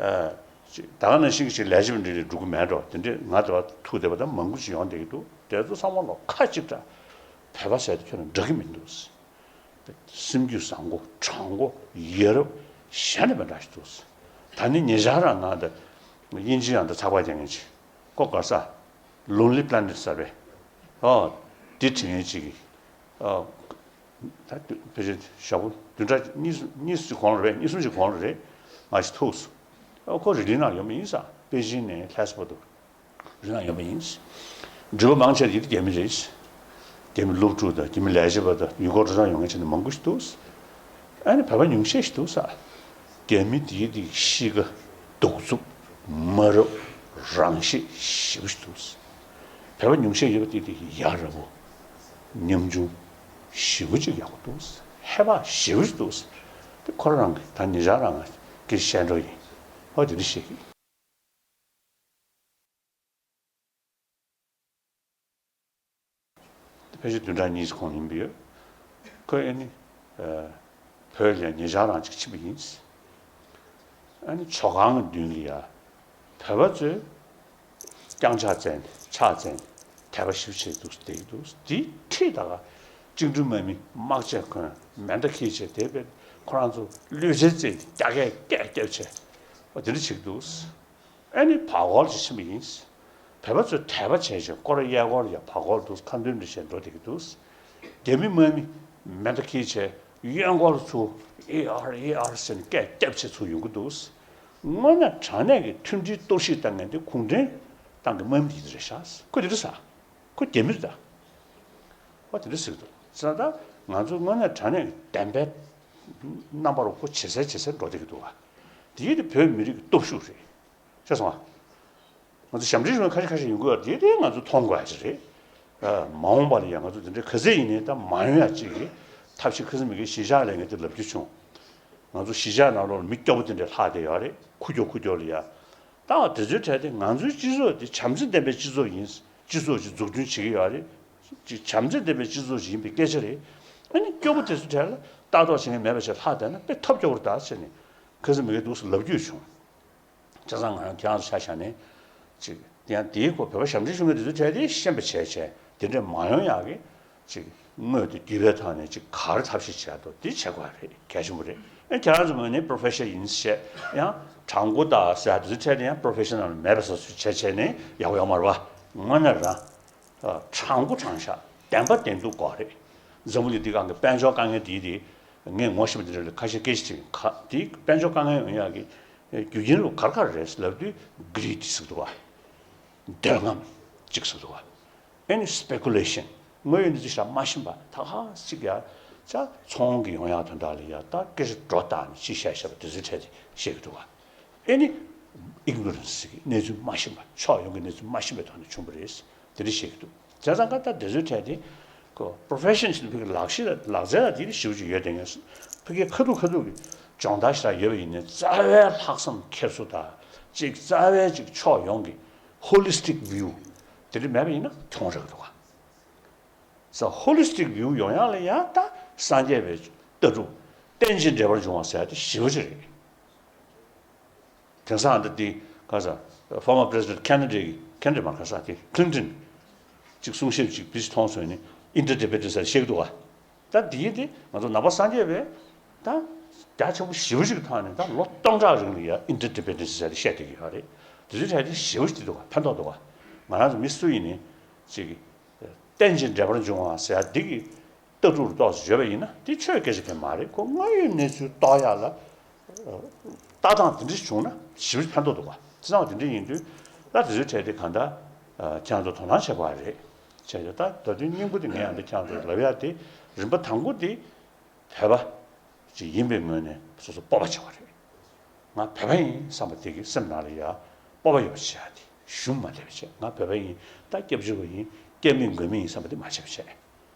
ཨ། ཅིག་ད་ག་ནང་བཞིན་གྱི་ཅིག་ལས་བྱེད་པ་འདི་འདྲ་འགྲོ་གི་མེད་འགྲོ། དེ་འདྲས་ང་དེ་བ་ཐུག་བསྡད་པ་ད་མང་པོ་ཅིག་ཡོང་བསྡད་ཀྱི་འདུག་དེ་ཚོ་ཚང་མ་ལོ་ཁ་གཅིག་གྲགས་བོད་པ་ཟེར་དེ་ཁྱོན་ནས་འདྲ་གི་མི་འདུག་སེམས་རྒྱུད་བཟང་པོ། དྲང་པོ། ཡ་རབས། གཞན་ནས་མི་འདྲ་ཞིག་འདུག་ད་ནི་ཉེ་ཆར་རང་ང་ད་དབྱིན་ཇི་ཡང་ད་ཚགས་པར་རྒྱག་མཁན་ཅིག་ཁོ་ག་ས། Lonely Planet ཟེར་བས། ཨོ། འདི་བྲིས་མཁན་ཅིག་གིས། ཨོ། ད་དུ་ཕལ་ཆེར་ཞག་པོ་བདུན་ཕྲག་གཉིས་གཉིས་ཙམ་གོང་ལ་རེད། གཉིས་གསུམ་ཅིག་གོང་ལ་རེད། ང་ཞིག་ཐུག་སོང་། ཨོ། ཁོ་རི་ལི་ནང་ཡོད་མ་ཡིན་ས། པེ་ཅིན་ནས་ལྷ་ས་བར་དུ་རི་ནང་ཡོད་མ་ཡིན། འགྲུལ་པ་མང་ཆེ་ཡིན་རྒྱ་མི་རེད། རྒྱ་མི་སློབ་ཕྲུག་དང་རྒྱ་མི་ལས་བྱེད་པ་དང་ཡུལ་སྐོར་སྤྲོ་འཆམ་ཡོང་མཁན་བྱས་ནས་མང་པོ་ཞིག་འདུག་ཨ་ནི་བོད་པ་ཉུང་ཤས་ཤིག་འདུག་ས། རྒྱ་མི་དེའི་དེ་གཤིས་ཀ་གདུག་རྩུབ། མ་རབས། རང་ཤེད་ཞེ་པོ་ཞིག་འདུག་བོད་པ་ཉུང་ཤས་ཡོད་པ་དེ་དེ་ཡ་རབས་པོ། ཉམ་ཆུང་ཞེ་པོ་ཅིག་ཡག་པོ་འདུག་ཧེ་བག་ཞེ་པོ་ཅིག་འདུག་དེ་ཁོ་རང་རང་གི་ད་ཉེ་ཆར་རང་ང་གི་བཤད་འགྲོ་ཡིན། ཨོ། དེ་འདྲ་བཤད་གི། ཕལ་ཆེར་བདུན་ཕྲག་གཉིས་གོང་ཡིན་པ་ཡོད། ཁོས་ཨ་ནི། ཨ། བོད་ལ་ཉེ་ཆར་རང་ཅིག་ཕྱིན་པ་ཡིན། ཨ་ནི་ཇོ་ཁང་གི་མདུན་ལ་ཡ། བོད་པ་ཚོས་རྐྱང་ཕྱག་འཚལ་ནས་ཕྱག་འཚལ་ནས་དད་པ་ཞེ་པོ་བྱས་འདུག་བསྡད་ཀྱི་འདུག་དེའི་འཁྲིས་ད་ག་བཅིངས་འགྲོལ་དམག་མི་དམག་ཆས་གོན། མེ་མདའ་འཁྱེར་བྱས་དེ་བས་ཁོ་རང་ཚོ་གློད་བྱེད་རྩེད་དེ་རྒྱ་སྐད་སྐད་རྒྱབ་བྱས། ཨོ། དེ་འདྲ་བྱེད་ཀྱི་འདུག་ཨ་ནི་བར་སྐོར་ཅིག་ཕྱིན་པ་ཡིན། བོད་པ་ཚོས་དད་པ་བྱས་བྱས་སྐོར་གཡས་སྐོར་ལ་ཡ་བར་སྐོར་འདུག་ཁ་འདོན་འདྲ་བྱས་འགྲོ་བསྡད་ཀྱི་འདུག་རྒྱ་མི་དམག་མི་མེ་མདའ་འཁྱེར་བྱས་གཡོན་སྐོར་ཚུར་ཨེ་ཨར་ཨེ་ཨར་ཟེར་ནས་སྐད་རྒྱབ་བྱས་ཚུར་ཡོང་གི་འདུག་དངོས་གནས་དྲང་གནས་ཀྱི་མཐུན་སྒྲིལ་གཏོར་བཤིག་བཏང་མཁན་དེ་གུང་ཁྲན་ཏང་གི་དམག་མི་དེ་རེད་ཤག་ཁོ་དེ་འདྲ་ཟེར། ཁོ་རྒྱ་མི་རེད་ད། ཁོ་དེ་འདྲ་ཟེར་གྱི་འདུག་ཟེར་ན་ད་ང་ཚོ་དངོས་གནས་དྲང་གནས་ཀྱི་བདེན་པའི་རྣམ་པ་རུ་ཁོ་ཇེ་གསལ་ཇེ་གསལ་འགྲོ་བསྡད་ཀྱི་འདུག་བ། དེ་དེ་བོད་མི་རིགས་ཀྱི་སྟོབས་ཤུགས་རེད། ཤེས་སོང་ང་། ང་ཚོ་ཞབས་འདྲེན་ཞུ་མཁན་ཁ་ཤས་ཁ་ཤས་ཡོང་གི་ཡོད་རེད། དེ་དེ་ང་ཚོ་མཐོང་དགོས་ཡ་ཅིག་རེད། ཨ། མ་འོངས་པ་ལ་ཡང་ང་ཚོ་དེ་འདྲའི་ག་ཚད་ཡིན་ནའི་ད་མ་ཡོང་ཡ་ཅིག་གི་ཐབས་ཤེས། ཁ་སང་མི་གི་གཞིས་ཆགས་ལ་ངས་དེ་ལབ་རྒྱུ་བྱུང་། ང་ཚོ་གཞིས་ཆགས་ནང་ལོགས་ལ་མི་སྐྱོ་པོ་དེ་འདྲ་ལྷག་བསྡད་ཡོད་རེད། ཁུག་ཀྱོག་ཁུག་ཀྱོག་ལ་ཡ། ད་དེ་ཚོའི་གྲས་དེ་ང་ཚོའི་སྤྱི་ཚོགས་དེ་བྱམས་བརྩེ་ལྡན་པའི་སྤྱི་ཚོགས་ཡིན། སྤྱི་ཚོགས་ཅིག་འཛུགས་སྐྲུན་བྱེད་ཀྱི་ཡོད་རེད། ཅིག་བྱམས་བརྩེ་ལྡན་པའི་སྤྱི་ཚོགས་ཅིག་ཡིན་པའི་སྐད་ཆ་རེད། ཨ་ནི་སྐྱོ་པོ་དེ་ཚོའི་གྲས་ལ་ ལྟ་རྟོག་བྱེད་མཁན་མེད་པ་བྱས་ལྷག་བསྡད་ན་དཔེ་ཐབས་སྐྱོ་བོ་རེད་ད་ཟེར་ནས་ཁ་སང་མི་གི་འདུག་སེ་ལབ་རྒྱུ་བྱུང་། བྱས་ཙང་ང་རང་ཁྱེད་རང་ཚོ་ཆ་བཞག་ནས་ཅིག་དེ་ཡང་དེའི་སྐོར་བོད་པ་ཞབས་འདྲེན་ཞུ་མཁན་དེ་ཚོའི་གྲས་དེ་ཤེས་པ་བྱས་བྱས་དེ་འདྲས་མ་ཡོང་ཡག་གི་ཅིག་དངོས་དེ་བརྒྱུད་པའི་ཐོག་ནས་ཅིག་ག་རེ་ཐབས་ཤེས་བྱས་འདུག་དེ་བྱེད་དགོས་རེད། གལ་ཆེན་པོ་རེད། ཨེ་ཁྱེད་རང་ཚོ་ངོས་ནས་པོ་རོ་ཕེ་ཤན་ཡིན་བཤད་ཡང་དྲང་པོ་དང་ཟེར་ཡག་དེ་ཚོའི་གྲས་དེ་ཡང་པོ་རོ་ཕེ་ཤ་ནལ་མེད་པ་བཟོ་ཚུལ་བྱས་བྱས་ནས་ཡག་པོ་ཡོད་མ་རེད་པ། དངོས་གནས་རང་དྲང་པོ་དྲང་བཞག་བདེན་པ་བདེན་ཐུག་དགོས་རེད། འཛམ་བུ་གླིང་འདི་སྒང་གི་དཔལ་འབྱོར་དཀའ་ངལ་དེ་དེ་ངས་ངོ་ཤེས་པ་འདི་འདྲ་ལ་ཁ་ཤས་སྐད་ཆ་དྲིས་ཁ་དེ་དཔལ་འབྱོར་དཀའ་ངལ་ཡོང་ཡག་གི་རྒྱུ་རྐྱེན་རུ་ག་རེ་ག་རེ་རེད་ལབ་དུས་གྷི་རིད་ཟེར་གི་འདུག་བ། འདོད་རྔམ་གཅིག་ཟེར་གི་འདུག་བ། ཨེ་ནི་སི་པེ་ཀུ་ལེ་ཤན་དངོས་ཡོད་གནས་ཚུལ་ཞིག་མ་ཤེས་པ་ད་ག་ཅིག་ཡ་ཅག་ཚོང་གི་ཡོང་ཡག་དོན་དག་ལ་ཡ་ད་སྐད་ཆ་སྒྲོ་བཏགས་ནས་ཅི་བཤད་བཤད་པ་དེ་ཚོའི་གྲས་དེ་བཤད་གི་འདུག་བ། ཨེ་ནི་ཨིག་ནོ་རན་སི་གི་གནས་ཚུལ་མ་ཤེས་པ་ཕྱོགས་ཡོངས་ཀྱི་གནས་ཚུལ་མ་ཤེས་པའི་ཐོག་ནས་བྱུང་བ་རེད། དེ་འདྲ་བཤད་གི་འདུག་བྱས་ཙང་ཀ་ད་དེ་ཚོའི་གྲས་དེ་ཁོ་པོ་རོ་ཕེ་ཤན་ཞིག་ཕ་གི་ལག་ཤེས་ལག་རྩལ་ལ་དེ་འདྲ་ཞེ་པོ་ཅིག་ཡོད་དེ་ངས་ཕ་གི་ཁ་ཐུག་ཁ་ཐུག་གི་སྦྱོང་བརྡར་ཞིག་ཡོད་པ་ཡིན་ནའི་རྩ་བའི་ལྷག་བསམ་འཁྱེར་སོ་ད་ཅིག་རྩ་བའི་ཅིག་ཕྱོགས་ཡོངས་ཀྱི་ཧོ་ལི་སི་ཊིག་བིའུ་དེ་འདྲ་མེད་པ་ཡིན་ན་གྱོང་རག་གི་འདུག་ག་ས་ཧོ་ལི་སི་ཊིག་བིའུ་ཡོང་ཡག་ལ་ཡང་ད་སངས་རྒྱས་པའི་ལྟ་གྲུབ་རྟེན་ཅིང་འབྲེལ་བར་འབྱུང་བ་ཟེར་ཡག་དེ་ཞེ་པོ་ཅིག་རེད། དེང་སང་ད་དེ་ག་ས་former president Kennedy Kennedy མ་ག་ས་དེ་Clinton་ཅིག་གསུང་བཤད་ཅིག་བི་སི་མཐོང་སོང་ནས་interdependence་ཟེར་བཤད་ཀྱི་འདུག་ག་ད་དེ་དེ་ང་ཚོ་ནང་པ་སངས་རྒྱས་པའི་ད་རྒྱ་ཆེན་པོ་ཞེ་པོ་ཅིག་གི་ཐོག་ནས་ད་ལོ་སྟོང་ཕྲག་རིང་ལ་ཡ་interdependence་ཟེར་དེ་བཤད་བསྡད་ཀྱི་ཡོད་རེད། དེ་ཚོའི་གྲས་དེ་ཞེ་པོ་ཅིག་འདུག་ག་ཕན་ཐོགས་འདུག་ག་ང་རང་ཚོ་མི་སུ་ཡིན་ནའི་ཅིག་རྟེན་ཅིང་འབྲེལ་བར་འབྱུང་བ་ཟེར་ཡག་འདི་གི་ལྟ་གྲུབ་ཏོག་ཙམ་ཡོད་པ་ཡིན་ན་དེ་ཆོས་སྐད་ཆ་དེ་མ་རེད། ཁོ་དངོས་ཡོད་གནས་ཚུལ་རྟོགས་ཡག་ལ་ལྟ་སྟངས་དེ་འདྲ་བྱུང་ན་ཞེ་པོ་ཕན་ཐོགས་འདུག་ག་བྱས་ཙང་དེ་འདྲ་ཡིན་དུས་ད་དེ་ཚོའི་གྲས་དེ་གང་ལྟར་ཁྱེད་རང་ཚོ་དོ་སྣང་བྱེད་དགོས་རེད། བྱས་ཙང་ད་ད་དུང་སྙིང་པོ་དེ་ངས་ཡང་ད་ཁྱེད་རང་ཚོར་ལབ་ཡག་དེ་རིམ་པ་དང་པོ་དེ་བོད་པ་ཅིག་ཡིན་པའི་ངོས་ནས་སོ་སོ་སྤོབས་པ་བྱེད་པ་རེད། ང་བོད་པ་ཡིན་བསམ་པ་དེ་གི་སེམས་ནང་ལ་ཡ་སྤོབས་པ་ཡོད་པ་བྱེད་ཡ་དེ་ཞུམ་མ་བསྡད་པ་བྱེད། ང་བོད་པ་ཡིན་ད་སྐྱབས་བཅོལ་བ་ཡིན་སྐྱབས་མེད་མགོན་མེད་ཡིན་བསམ་པ་དེ་མ་བྱེད་པ་བྱེད།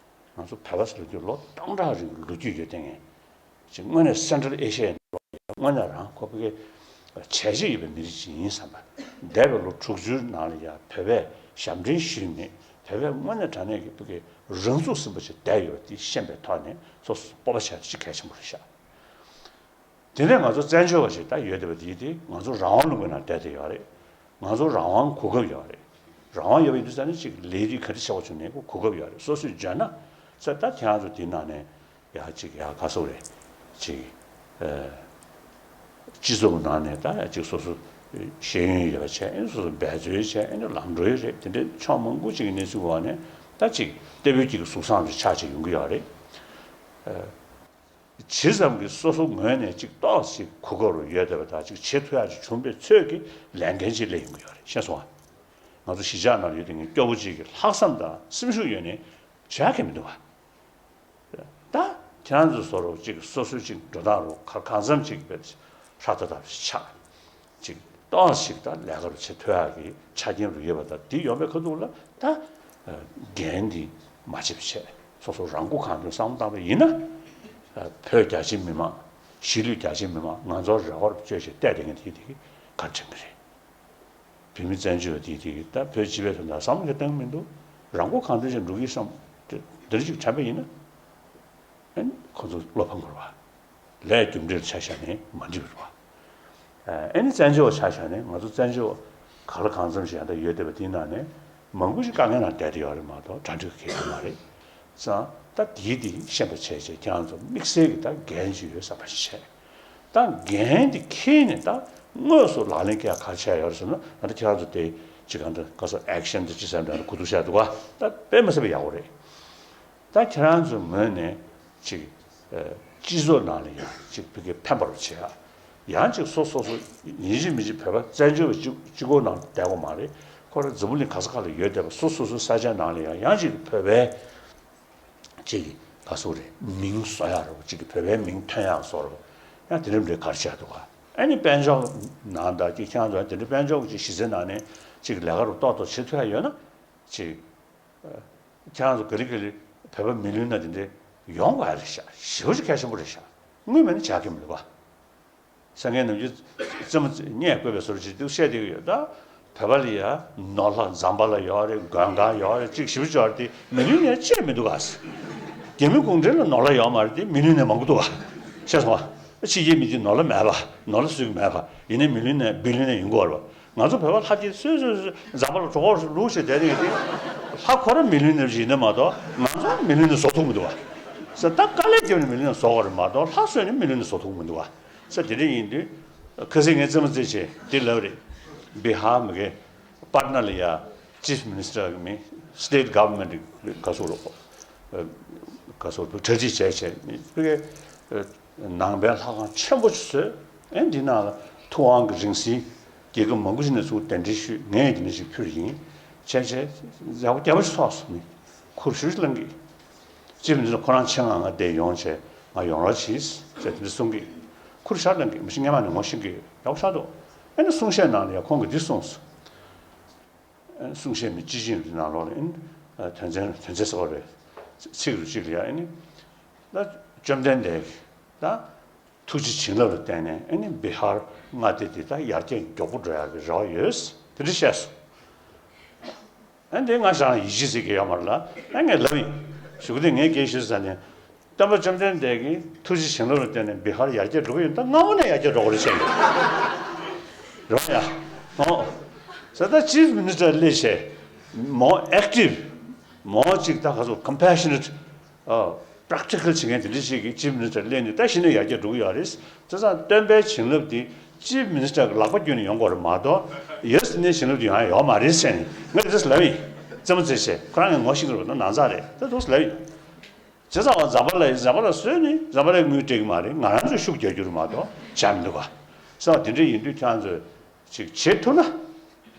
ང་ཚོ་བོད་པ་ཟེར་རྒྱུ་ལོ་སྟོང་ཕྲག་རིང་གི་ལོ་རྒྱུས་ཡོད་དེ་ངས་ཅིག་དངོས་གནས་Central Asia་ཡི་དངོས་གནས་རང་ཁོ་ཕ་གི་བྱས་རྗེས་ཡོད་པའི་མི་རིགས་ཅིག་ཡིན་བསམ་པ། འདས་པའི་ལོ་དྲུག་ཅུའི་ནང་ལ་ཡ་བོད་པས་ཞབས་འདྲེན་ཞུས་མེད། བོད་པས་དངོས་གནས་དྲང་གནས་ཀྱི་བོད་ཀྱི་རང་ཚུགས་ཟིན་པ་ཞིག་བསྡད་ཡོད་པ་དེ་ཤེས་པའི་ཐོག་ནས་སོ་སོ་སྤོབས་པ་བྱ་རྒྱུ་ཅིག་གལ་ཆེན་པོ་རེད་ཤག་དེ་ནས་ང་ཚོ་བཙན་བྱོལ་བ་ཞིག་ད་ཡོད་བསྡད་པ་དེ་དེ་ང་ཚོ་རང་དབང་ལུང་པའི་ནང་བསྡད་བསྡད་ཡོད་རེད། ང་ཚོ་རང་དབང་གོ་སྐབས་ཡོད་རེད། རང་དབང་ཡོད་པ་ཡིན་དུས་ཙང་ནས་ཅིག་ལས་རིགས་ག་འདྲ་བྱེད་དགོས་བྱུང་ནས་གོ་སྐབས་ཡོད་རེད། སོ་སོས་འཇོན་ན་ས་ད་ཁྱེད་རང་ཚོ་དེའི་ནང་ནས་ཡ་ཅིག་ཡ་ག་སོག་རེད་ཅིག་ཨ། སྤྱི་ཚོགས་ནང་ནས་ད་ཡ་ཅིག་སོ་སོ་ཤེས་ཡོན་ཡོད་པ་བྱས་ཨེ་སོ་སོ་འབད་རྩོལ་བྱས་ཨེ་ནི་ལམ་འགྲོ་ཡི་རེད། དེ་འདྲའི་ཕྱོགས་མང་པོ་ཅིག་གི་གནས་ཚུལ་འོག་ནས་ད་ཅིག་ལྟ་བུའི་ཅིག་གཟུགས་བཟང་ཅིག་ཆགས་ཅིག་ཡོང་གི་ཡོད་རེད། ཇི་ཙམ་གྱིས་སོ་སོ་ངོས་ནས་ཅིག་ཏོག་ཙམ་གོ་སྐབས་རུ་ཡོད་བསྡད་པ་དང་ཅིག་བྱེད་ཐུབ་ཡག་ཅིག་བྱུང་བའི་ཚོད་ཀྱིས་ལས་འགན་ཅིག་སླེབས་ཡོང་གི་ཡོད་རེད། ཤེས་སོང་ཨ། ང་ཚོ་གཞིས་ཆགས་ནང་ཡོད་དེ་ངས་སྐྱོ་པོ་ཅིག་གི་ལྷག་བསམ་དང་སེམས་ཤུགས་ཡོད་ནས་བྱ་གི་མི་འདུག་བ། ད་ཁྱེད་རང་ཚོ་བཟོ་རོགས་ཅིག་སོ་སོའི་ཅིག་འགྲོ་སྟངས་རོགས་ག་གང་འཚམ་ཅིག་བས་ཧྲ་ཐག་ཐག་ཆགས་ཅིག་ཏོག་ཅིག་ད་ལས་ཀ་རུ་བྱེད་ཐུབ་ཡག་གི་ཆ་རྐྱེན་རུ་ཡོད་པ་དང་དེ་ཡོང་བའི་ཁ་ཐུག་ལ་ད་འགན་འདི་མ་བརྗེད་པ་བྱས་སོ་སོ་རང་མགོ་གང་ཐོན་བསམ་བློ་བཏང་བ་ཡིན་ན་བོད་རྒྱ་ཆེ་མི་མང་གཞིས་ལུས་རྒྱ་ཆེ་མི་མང་ང་ཚོར་རེ་བ་རུ་བཅོལ་བྱས་བལྟས་བསྡད་མཁན་དེ་དེ་ག་དྲན་གི་རེད། བོད་མི་བཙན་བྱོལ་བ་དེ་དེ་ད་བོད་སྤྱི་པའི་དོན་དག་བསམ་བློ་གཏོང་མི་འདུག་རང་མགོ་གང་ཐོན་བྱས་འགྲོ་གི་བསམ་དེ་འདྲ་ཅིག་དྲན་པ་ཡིན་ན་ཨ་ནི་ཁོ་ཚོ་བློ་ཕམ་དགོས་རེད་བ། ལས་རྒྱུ་འབྲས་ལ་ཆ་བཞག་ནས་མ་འགྲིག་པ་རེད་བ། ཨ་ནི་བཙན་བྱོལ་བ་ཆ་བཞག་ནས་ང་ཚོ་བཙན་བྱོལ་བ་ག་ལ་གང་འཚམ་ཞིག་ཡང་ད་ཡོད་བསྡད་པ་དེའི་ནང་ནས་མང་པོ་ཞིག་དཀའ་ངལ་ནང་བསྡད་བསྡད་ཡོད་རེད་མ་གཏོགས་གྲ་སྒྲིག་གི་གལ་ཆེ་མ་རེད། ཙང་ད་དེའི་དེ་ཤེས་པ་བྱས་བྱས་ཁྱེད་རང་ཚོ་དམིགས་བསལ་གྱི་ད་འགན་ཅིག་ཡོད་བསམ་པ་ཞིག་བྱས། ད་འགན་དེ་འཁྱེར་ནས་ད་དངོས་སུ་ལག་ལེན་འཁེལ་ག་བྱས་ཡོད་རེད་ཟེར་ན་ད་ཁྱེད་རང་ཚོ་དེ་ཅིག་གང་ལྟར་ག་ས་ཨེག་ཤན་དེ་ཅི་ཟེར་འདྲ་གོ་ཐུག་བྱས་འདུག་ག་ད་དཔེ་མི་སྲིད་པ་ཡག་པོ་རེད། ད་ཁྱེད་རང་ཚོའི་ངོས་ནས་ཅིག་ཨ་སྤྱི་ཚོགས་ནང་ལ་ཡང་ཅིག་བོད་སྐད་ཕན་པར་བྱེད་ཡ། ཡང་ཅིག་སོ་སོ་སོ་ཡིན་གཅིག་མིན་གཅིག་བོད་པ་བཙན་བྱོལ་བ་གཅིག་གཅིག་པོ་ནང་བསྡད་དགོས་མ་རེད། ཁོ་རང་འཛམ་བུ་གླིང་ག་ས་ག་ལ་ཡོད་བསྡད་པ་སོ་སོ་སོའི་ས་ཆ་ནང་ལ་ཡང་ཡང་ཅིག་བོད་པའི་ཅིག་ག་སོ་རེད་མིང་བཟོ་ཡ་རེད་བ་ཅིག་གི་བོད་པའི་མིང་ཐོན་ཡ་བཟོ་རེད་བ། ཡང་དེ་འདྲ་མི་འདྲ་ག་རེ་བྱས་འདུག་ག་ཨ་ནི་དཔལ་འབྱོར་ནང་དང་ཅིག་ཁྱེད་རང་ཚོ་དེ་འདྲ་དཔལ་འབྱོར་གྱི་གཞི་རྩའི་ནང་ནས་ཅིག་ལས་ཀ་རུ་ཏོག་ཏོག་བྱེད་ཐུབ་ཡ་ཡོད་ན་ཅིག་ཁྱེད་རང་ཚོ་ག་ལེ་ག་ལེ་བོད་པ་མི་ལུས་ན་དེ་འདྲའི་ཡོང་དགོས་ཡ་རེད་ཤག་ཞེ་པོ་ཅིག་གལ་ཆེན་པོ་རེད་ཤག་དངུལ་མེད་ན་བྱ་གི་མི་འདུག་ག་སངས་རྒྱས་ནམ་མཁའི་རྩེ་མོ་རྙེད་བཀོད་པའི་བཟོ་འདྲ་ཅིག་འདུག་བཤད་བསྡད་ཀྱི་ཡོད་ད། བོད་པ་ལ་ཡ་ནོར་ལྷ་ཛམ་བྷ་ལ་ཡོད་རེད། མགོན་ཁང་ཡོད་རེད། ཅིག་ཞེ་པོ་ཅིག་ཡོད་རེད་དེ་མི་ལུས་ནས་ཅི་ཡང་མི་འདུག་ག་རྒྱ་མི་གུང་ཁྲན་ལ་ནོར་ལ་ཡོད་མ་རེད་དེ། མི་ལུས་ནས་མང་པོ་འདུག་བ། ཤེས་སོང་བ། ཕྱི་རྒྱལ་མི་དེ་ནོར་ལ་མེད་པ། ནོར་ལ་སུས་མེད་པ། ཡིན་ནའི་མི་ལུས་ནས་བི་ལིའོ་ནས་ཡོང་གི་ཡོད་རེད་བ། ང་ཚོ་བོད་པ་ལྷ་སྐྱིད་སོས་སོས་སོས་འཛམ་བུ་གླིང་གྲོགས་སུ་ལུག་བྱས་བསྡད་ནས་དེ། ལྷ་ཁོ་རང་མི་ལུས་ནས་ཡིན་ནི་མ་གཏོགས་ང་ཚོ་མི་ལུས་ནས་བཟོ་ཐུབ་མི་འདུག་བ། ས་ད་དཀའ་ལས་བརྒྱབ་ནས་མི་ལུས་ནས་བཟོ་དགོས་རེད་མ་གཏོགས་ལྷ་གསོས་ནས་མི་ལུས་ནས་བཟོ་ཐུབ་མི་འདུག་བ། ས་དེ་འདྲ་ཡིན་དུས། ཁ་སང་ངས་རྩེད་མོ་རྩེད་བྱས་དེ་ལབ་རེད། བི་ཧར་མི་གེ་པཊ་ན་ལ་ཡ་ཅིཕ་མི་ནི་སི་ཊར་གི་མི། སི་ཊེཊ་གྷ་ཝར་མེན་ཊི་ག་ཚོད་རོགས། ག་ཚོད་གྲ་སྒྲིག་བྱས་བྱས་ཕ་གི་ནང་པའི་ལྷ་ཁང་ཆེན་པོ་ཞིག་བཟོས། ཨེ་འདི་ནང་ལ་ཐུབ་དབང་གི་རིང་བསྲེལ་རྒྱལ་ཁབ་མང་པོ་ཞིག་ནས་ཚུར་གདན་འདྲེན་ཞུས། ངས་འདི་འདྲ་ཞིག་ཕུལ་ཡིན། བྱས་བྱས་ཡག་པོ་རྒྱ་པོ་ཞིག་ཐོགས་སོང་ནི། ཁུར་ཞུ་ཞིག་བླངས་གི། ཅིཕ་མི་ནི་སི་ཊར་ཁོ་རང་ཆེད་མངགས་ང་འདིར་ཡོང་བྱས་ང་ཡོང་རོགས་གྱིས་ཟེར་དེ་འདྲ་གསུང་གི། ཁུར་ཞར་བླངས་གི་མི་ཤེས། སྔན་མ་ནས་ངོ་ཤེས་ཀྱི་ཡོད། ཡག་པོ་ཆགས་འདུག་ཨ་ནི་གསུང་བཤད་ནང་ལ་ཡང་ཁོང་གིས་འདི་གསུངས་སོང་། གསུང་བཤད་མི་སྤྱི་ཆིངས་རེ་ནང་ལོགས་ལ་ཨིན། དོན་ཚན་དོན་ཚན་གསར་པ་རེད། ཚིག་རུ་གཅིག་ལ་ཡ་ཨ་ནི། ད་བཅོམ་ལྡན་འདས་ཀྱི་ད་ཐུགས་རྗེ་བྱིན་རླབས་ལ་བརྟེན་ནས་ཨ་ནི་བི་ཧར་མངའ་སྡེ་འདི་ད་ཡར་རྒྱས་མགྱོགས་པོ་འགྲོ་ཡག་གི་རེ་བ་ཡོད། དེ་འདྲ་བཤད་སོང་། ཨ་འདི་ང་ཞང་ཡིད་ཆེས་ཟེར་གྱི་ཡོད་མ་རེད་ལ། ཨ་ངས་ལབ་ཡིན། གཞུག་གུ་དེ་ངས་སྐད་ཞུས་ཟ་ནས། སྟོན་པ་བཅོམ་ལྡན་འདས་ཀྱིས་ཐུགས་རྗེ་བྱིན་རླབས་ལ་བརྟེན་ནས་བི་ཧར་ཡར་རྒྱས་འགྲོ་གི་ཡོད། ད་སྔ་མོ་ནས་ཡར་རྒྱས་འགྲོ་དགོས་རེད་བཤད་ཡོད། རེད་བ་ཡ། ཨོ། ཟེར་ད་ཅིཕ་མི་ནི་སི་ཊར་སླེབས་བྱས། མོ་ཨེག་ཊིབ། མོ་ཅིག་ད་ག་ཚོད་ཀམ་པེ་ཤ་ནེཊ། ཨོ། པྲེག་ཊི་ཀལ་བྱེད་མཁན་དེ་འདྲ་ཞིག་གིས་ཅིཕ་མི་ནི་སི་ཊར་སླེབས་ནས་ད་གཞི་ནས་ཡར་རྒྱས་འགྲོ་གི་ཡོད་རེད། བྱས་ཙང་སྟོན་པའི་བྱིན་རླབས་དེ་ཅིཕ་མི་ནི་སི་ཊར་གྱི་ལག་པ་བརྒྱུད་ནས་ཡོང་དགོས་རེད་མ་གཏོགས་ཡ་སི་ནས་བྱིན་རླབས་དེ་ཡོང་ཡ་ཡོད་མ་རེད་ཟེར་ནས་ང་དེ་འདྲ་ལབ་ཡིན། རྩེད་མོ་རྩེ་བྱས་ཁོ་རང་གིས་ངོ་ཤེས་ཀྱི་རེད་པ། ན་ནང་ཚགས་རེད། ད་འདུག་ལབ་ཡིན། བྱས་ཙང་བ་འཛམ་བྷ་ལ་ཡིན། འཛམ་བྷ་ལ་བཟོས་ནས་འཛམ་བྷ་ལའི་དངུལ་སྤྲད་ཀྱི་མ་རེད། ང་རང་ཚོས་ཤུགས་རྒྱག་རྒྱུ་རེད་མ་གཏོགས་བྱ་མི་འདུག་ག་ཟེར་བ་དེ་འདྲ་ཡིན་དུས་ཁྱེད་རང་ཚོས་ཅིག་བྱེད་ཐུབ་ན།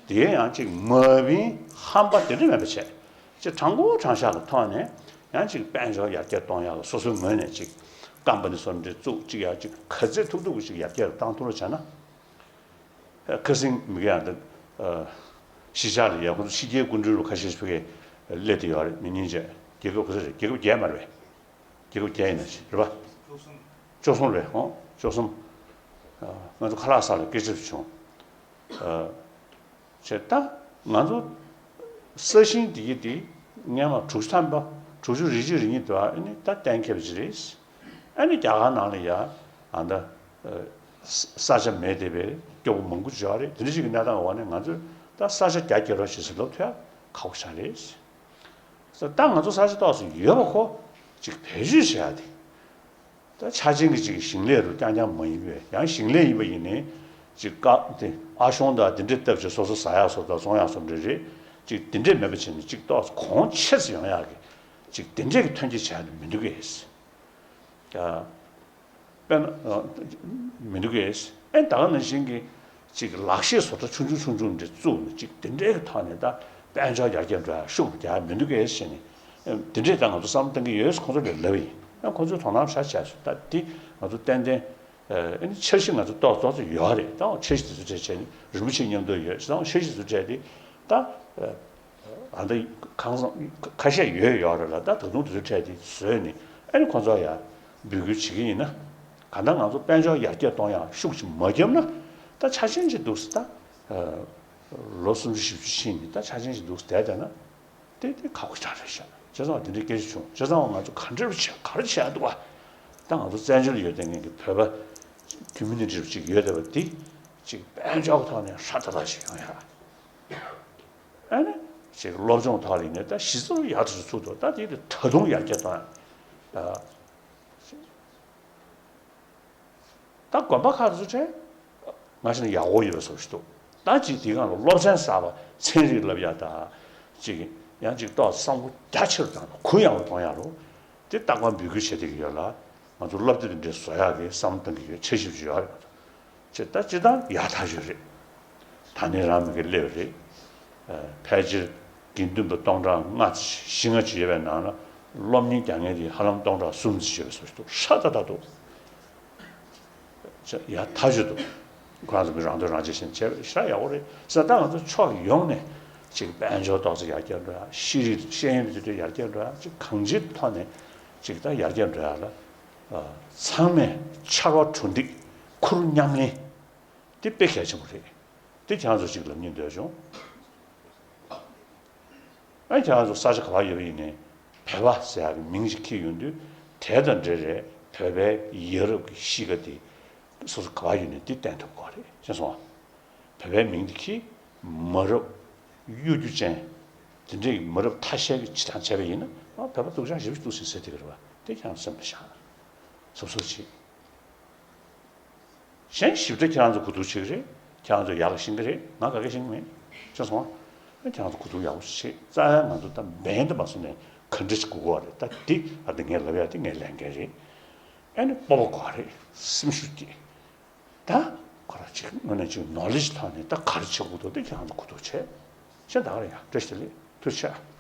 དེ་ཡང་ཅིག་མ་བིན་ཧམ་པ་དེ་འདྲ་མེད་པ་བྱས། ཅིག་དྲང་པོ་དྲང་བཞག་གི་ཐོག་ནས་ཡང་ཅིག་དཔལ་འབྱོར་ཡར་རྒྱས་གཏོང་ཡག་གི་སོ་སོའི་ངོས་ནས་ཅིག་ཀམ་པ་ནི་བཟོ་འདྲ་བཙུགས། ཅིག་ཡང་ཅིག་ག་ཚད་ཐུབ་ཐུབ་ཀྱི་ཅིག་ཡར་རྒྱས་གཏང་ཐུབ་རོགས་བྱས་ན། ཁ་སང་མི་ག་ཡང་འདི། གཞིས་ཆགས་ལ་ཡ་ཁོ་ཚོ་ཕྱི་རྒྱལ་སྐུ་མགྲོན་ལ་ཁ་ཤས་ཤིག་ཕ་གིར་སླེབས་བསྡད་ཡོད་རེད། མི་ཉིན་བྱས་རྒྱལ་ཁབ་ག་ཚོད་རེད། རྒྱལ་ཁབ་བརྒྱད་མ་རེད་པས། རྒྱལ་ཁབ་བརྒྱད་ཡིན་ན་ཞིག་རེད་པ། བཅུ་གསུམ་རེད་ཧོ། བཅུ་གསུམ། ང་ཚོ་ཁ་ལག་ཟ་ལ་སྐད་ཆ་བྱུང་། བྱས་ད་ང་ཚོ་ས་ཞིང་འདི་གི་འདི་སྔན་མ་དྲུག་ཅུ་ཐམ་པ། དྲུག་ཅུ་རེ་གཅིག་རེ་གཉིས་འདུག་ཨ་ནི་ད་གཏན་འཁེལ་བ་ཅིག་རེད། ཨ་ནི་རྒྱ་གར་ནང་ལ་ཡ་ཨ་ད་ས་ཆ་མེད་བསྡད་པའི་སྐྱོ་པོ་མང་པོ་ཅིག་ཡོད་རེད། དེ་འདྲ་ཅིག་གི་གནས་སྟངས་འོག་ནས་ང་ཚོས་ད་ས་ཆ་རྒྱ་སྐྱེད་རོགས་བྱེད་ཟེར་ལབ་ཐུབ་ཡ་ཁག་པོ་ཆགས་རེད། ད་ང་ཚོ་ས་ཆ་ཏོག་ཙམ་ཡོད་པ་ཁོ་ཅིག་བེད་སྤྱོད་བྱེད་ཡ་དེ། ད་ཆ་ཆེན་གྱི་ཅིག་ཞིང་ལས་རུ་རྐྱང་རྐྱང་མ་ཡིན་པས། ཡང་ཞིང་ལས་ཡིན་པ་ཡིན་ནའི་ཅིག་ཀ་དེ་ཨ་གཞོང་དང་དེ་འདྲས་བཏབ་བྱས་སོ་སོ་ཟ་ཡག་བཟོ་དང་བཙོང་ཡག་བཟོ་འདྲ་རེད། ཅིག་དེ་འདྲས་མེད་པ་བྱས་ནས་ཅིག་ཏོག་ཙམ་གོང་ཆེ་ཙམ་ཡོང་ཡག་གི་ཅིག་དེ་འདྲས་ཀྱི་ཐོན་སྐྱེད་བྱས་ནས་མི་འདུག་གས། ཨ། དཔེར་ན། ཨ། མི་འདུག་གས། ཨེ་ད་ག་ནང་བཞིན་གྱི་ཅིག་ལག་ཤེས་བཟོ་གྲྭ་ཆུང་ཆུང་ཆུང་ཆུང་འདྲ་བཙུགས་ནས་ཅིག་དེ་འདྲའི་གི་ཐོག་ནས་ད་དཔལ་འབྱོར་ཡར་རྒྱས་འགྲོ་ཡ་ཤུགས་རྒྱག་མི་འདུག་གས་ཟེར་ནས། ཨེ་དེ་འདྲས་ད་ང་ཚོ་བསམ་བློ་གཏོང་གི་ཡོད་ཁོང་ཚོ་ལ་ལབ་ཡིན། ཨེ་ཁོང་ཚོས་དོ་སྣང་ཧྲ་བྱས་སོང་། ད་འདི་ང་ཚོ་ཏན་ཏན། ཨེ་འཆར་གཞི་ང་ཚོ་ཏོག་ཏོག་ཙམ་ཡོད་རེད། ད་འཆར་གཞི་དེ་ཚོ་གྲས་བྱས་ནས་རིན་པོ་ཆེ་མཉམ་དུ་ཡོད་ཙང་འཆར་གཞི་དེ་ཚོ་གྲས་དེ་ད། ཨ་ད་ཁང་བཟང་ཁ་ཤས་ཡོད་ཡོད་རེད་ལ། ད་ད་དུང་དེ་ཚོ་གྲས་དེ་བཟོས་ནས་ཨ་ནི་ཁོང་ཚོ་ཡ་འབོད་སྐུལ་བྱེད་ཀྱི་ཡིན་ན། གང་ལྟར་ང་ཚོ་དཔལ་འབྱོར་ཡར་རྒྱས་གཏོང་ཡག་ཤུགས་ཅིག་མ་བརྒྱབ་ན་ད་ཆ་ཆེན་ཅིག་འདུག་ཟེར། ད་ལོ་སུམ་ཅུ་བཞི་བཅུ་ཕྱིན་ནས་ད་ཆ་ཆེན་ཅིག་འདུག་ཟེར་བསྡད་བསྡད་ན་དེ་དེ་ཁག་པོ་ཆགས་རེད་ཤག་བྱས་ཙང་དེ་འདྲའི་སྐད་ཆ་བྱུང་། བྱས་ཙང་ང་ཚོ་ག་འདྲ་བྱས་ག་རེ་བྱས་འདུག་བ། ད་ང་ཚོ་བཙན་བྱོལ་ཡོད་བསྡད་མཁན་གྱི་བོད་པ་ཁོ་མུ་ནི་ཊི་ཅིག་ཡོད་བསྡད་པ་འདི་ཅིག་དཔལ་འབྱོར་ཐོག་ནས་ཧྲ་ཏག་ཏག་ཅིག་ཡོང་ཡག་ཨ་ནི་ཅིག་སློབ་སྦྱོང་ཐོག་ལ་ཡིན་ནའི་ད་གཞི་རྩ་ཡག་ཏུ་ཚུགས་འདུག་ད་དེ་དེ་ད་དུང་ཡར་རྒྱས་གཏོང་ཡག་ད་དགོན་པ་ཁག་ཏུ་ཚུད་ཚེ་ང་ཞིག་ནས་ཡག་པོ་ཡོད་པའི་བཟོ་ཞིག་འདུག་ད་ཅིག་དེའི་སྒང་ལ་སློབ་ཚན་གསར་པ་ཚན་རིག་བསླབ་ཡག་ད་ཅིག་ཡང་ཅིག་ཏོག་བསམ་བློ་རྒྱ་ཆེ་རུ་བཏང་ནས་གུ་ཡངས་པོ་གཏོང་ཡག་རུ་དེ་རྟག་པར་འབོད་སྐུལ་བྱེད་བསྡད་ཀྱི་ཡོད་ལ། ང་ཚོ་སློབ་དེབ་དེ་འདྲའི་བཟོ་ཡག་གི་བསམ་བློ་གཏོང་གི་ཡོད། འཆར་གཞི་ཅིག་ཡོད་རེད། ང་ཚོ་ཅེས་ད་ཅི་ལྟར་ཡག་ཐག་ཆོད་རེད། ད་ནི་རང་མི་གི་སླེབས་རེད། ཕལ་ཆེར་དགེ་འདུན་པ་སྟོང་ཕྲག་ལྔ་བཞི་ལྔ་ཅིག་ཡོད་པའི་ནང་ལ་སློབ་གཉེར་རྒྱག་མཁན་དེ་ཧ་ལམ་སྟོང་ཕྲག་གསུམ་ཅིག་ཡོད་པའི་བཟོ་ཞིག་འདུག་ཧྲ་ཏག་ཏག་འདུག་ཡག་ཐག་ཆོད་འདུག་ཁོ་རང་ཚོ་མི་རང་དོན་རང་གཅེས་བྱས་བྱས་པ་ཧྲ་ཡག་པོ་རེད་ཟེར། ད་ང་ཚོ་ཕྱོགས་ཡོངས་ནས་ཅིག་དཔལ་འབྱོར་ཏོག་ཙམ་ཡར་རྒྱས་འགྲོ་ཡག་ཤེས་རིག་ཤེས་ཡོན་དེ་ཚོ་ཡར་རྒྱས་འགྲོ་ཡག་ཅིག་གང་ཅིའི་ཐོག་ནས་ཅིག་ད་ཡར་རྒྱས་འགྲོ་ཡག་ལ། ཚང་མས་ཕྱར་བ་གྲུ་འདེགས་ཁུར་མཉམ་ལེན་དེ་དཔེ་གལ་ཆེན་པོ་རེད། དེ་ཁྱེད་རང་ཚོ་ཅིག་ལབ་སྙིང་འདོད་བྱུང་། ཨ་ཁྱེད་རང་ཚོ་ས་ཆ་ག་པར་ཡོད་པ་ཡིན་ནའི་ བོད་པ་ཟེར་ཡག་གི་མིང་ཞིག་འཁྱེར་ཡོང་དུས་དེ་དང་འབྲེལ་རེད། བོད་པའི་ཡ་རབས་ཀྱི་གཤིས་ཀ་དེ་སོ་སོ་ག་པར་ཡོད་ནས་དེ་བསྟན་ཐུབ་དགོས་རེད། ཤེས་སོང་ང་། བོད་པའི་མིང་དེ་གིས་མ་རབས་གཡོ་སྒྱུ་ཅན། དེ་འདྲའི་མ་རབས་ཐ་ཤལ་གྱི་བྱེད་སྟངས་བྱས་པ་ཡིན་ན། ཨ། བོད་པ་སྡུག་ཅག་ཞེ་པོ་ཅིག་འདུག་ཟེར་ཟེར་དེ་ག་རེད་པ། དེ་ཁྱེད་རང་སེམས་ལ་བཞག། གཟབ་གཟབ་བྱེད། གཞན་ཞིབ་ཕྲ་ཁྱེད་རང་ཚོ་གོ་བསྡུར་བྱེད་ཀྱི་རེད། ཁྱེད་རང་ཚོ་ཡག་ལ་ཤེས་ཀྱི་རེད། ང་ག་གེ་ཤེས་ཀྱི་མེད། ཤེས་སོང་ང་། ཁྱེད་རང་ཚོ་གོ་བསྡུར་ཡག་པོ་བྱེད། རྩ་བའི་ང་ཚོ་ད་འབེན་དེ་མ་བཟུང་ནས་ག་འདྲ་ཞིག་དགོས་ཀྱི་རེད། ད་འདི་ཨ་འདི་ངས་ལབ་ཡག་དེ་ངའི་ལས་འགན་རེད། ཨ་ནི་སྤོབས་པ་དགོས་རེད། སེམས་ཤུགས་སྐྱེད། ད་ཁོ་རང་ཅིག་དངོས་གནས་ཅིག་ནོ་ལེཇ་ཐོག་ནས་ད་ག་རེ་བྱེད་དགོས་འདུག་དེ་ཁྱེད་རང་ཚོ་གོ་བསྡུར་བྱེད། ཤེས། ད་ག་རེད། ཡ། བཀྲ་ཤིས་བདེ་ལེགས། ཐུགས་རྗེ་ཆེ།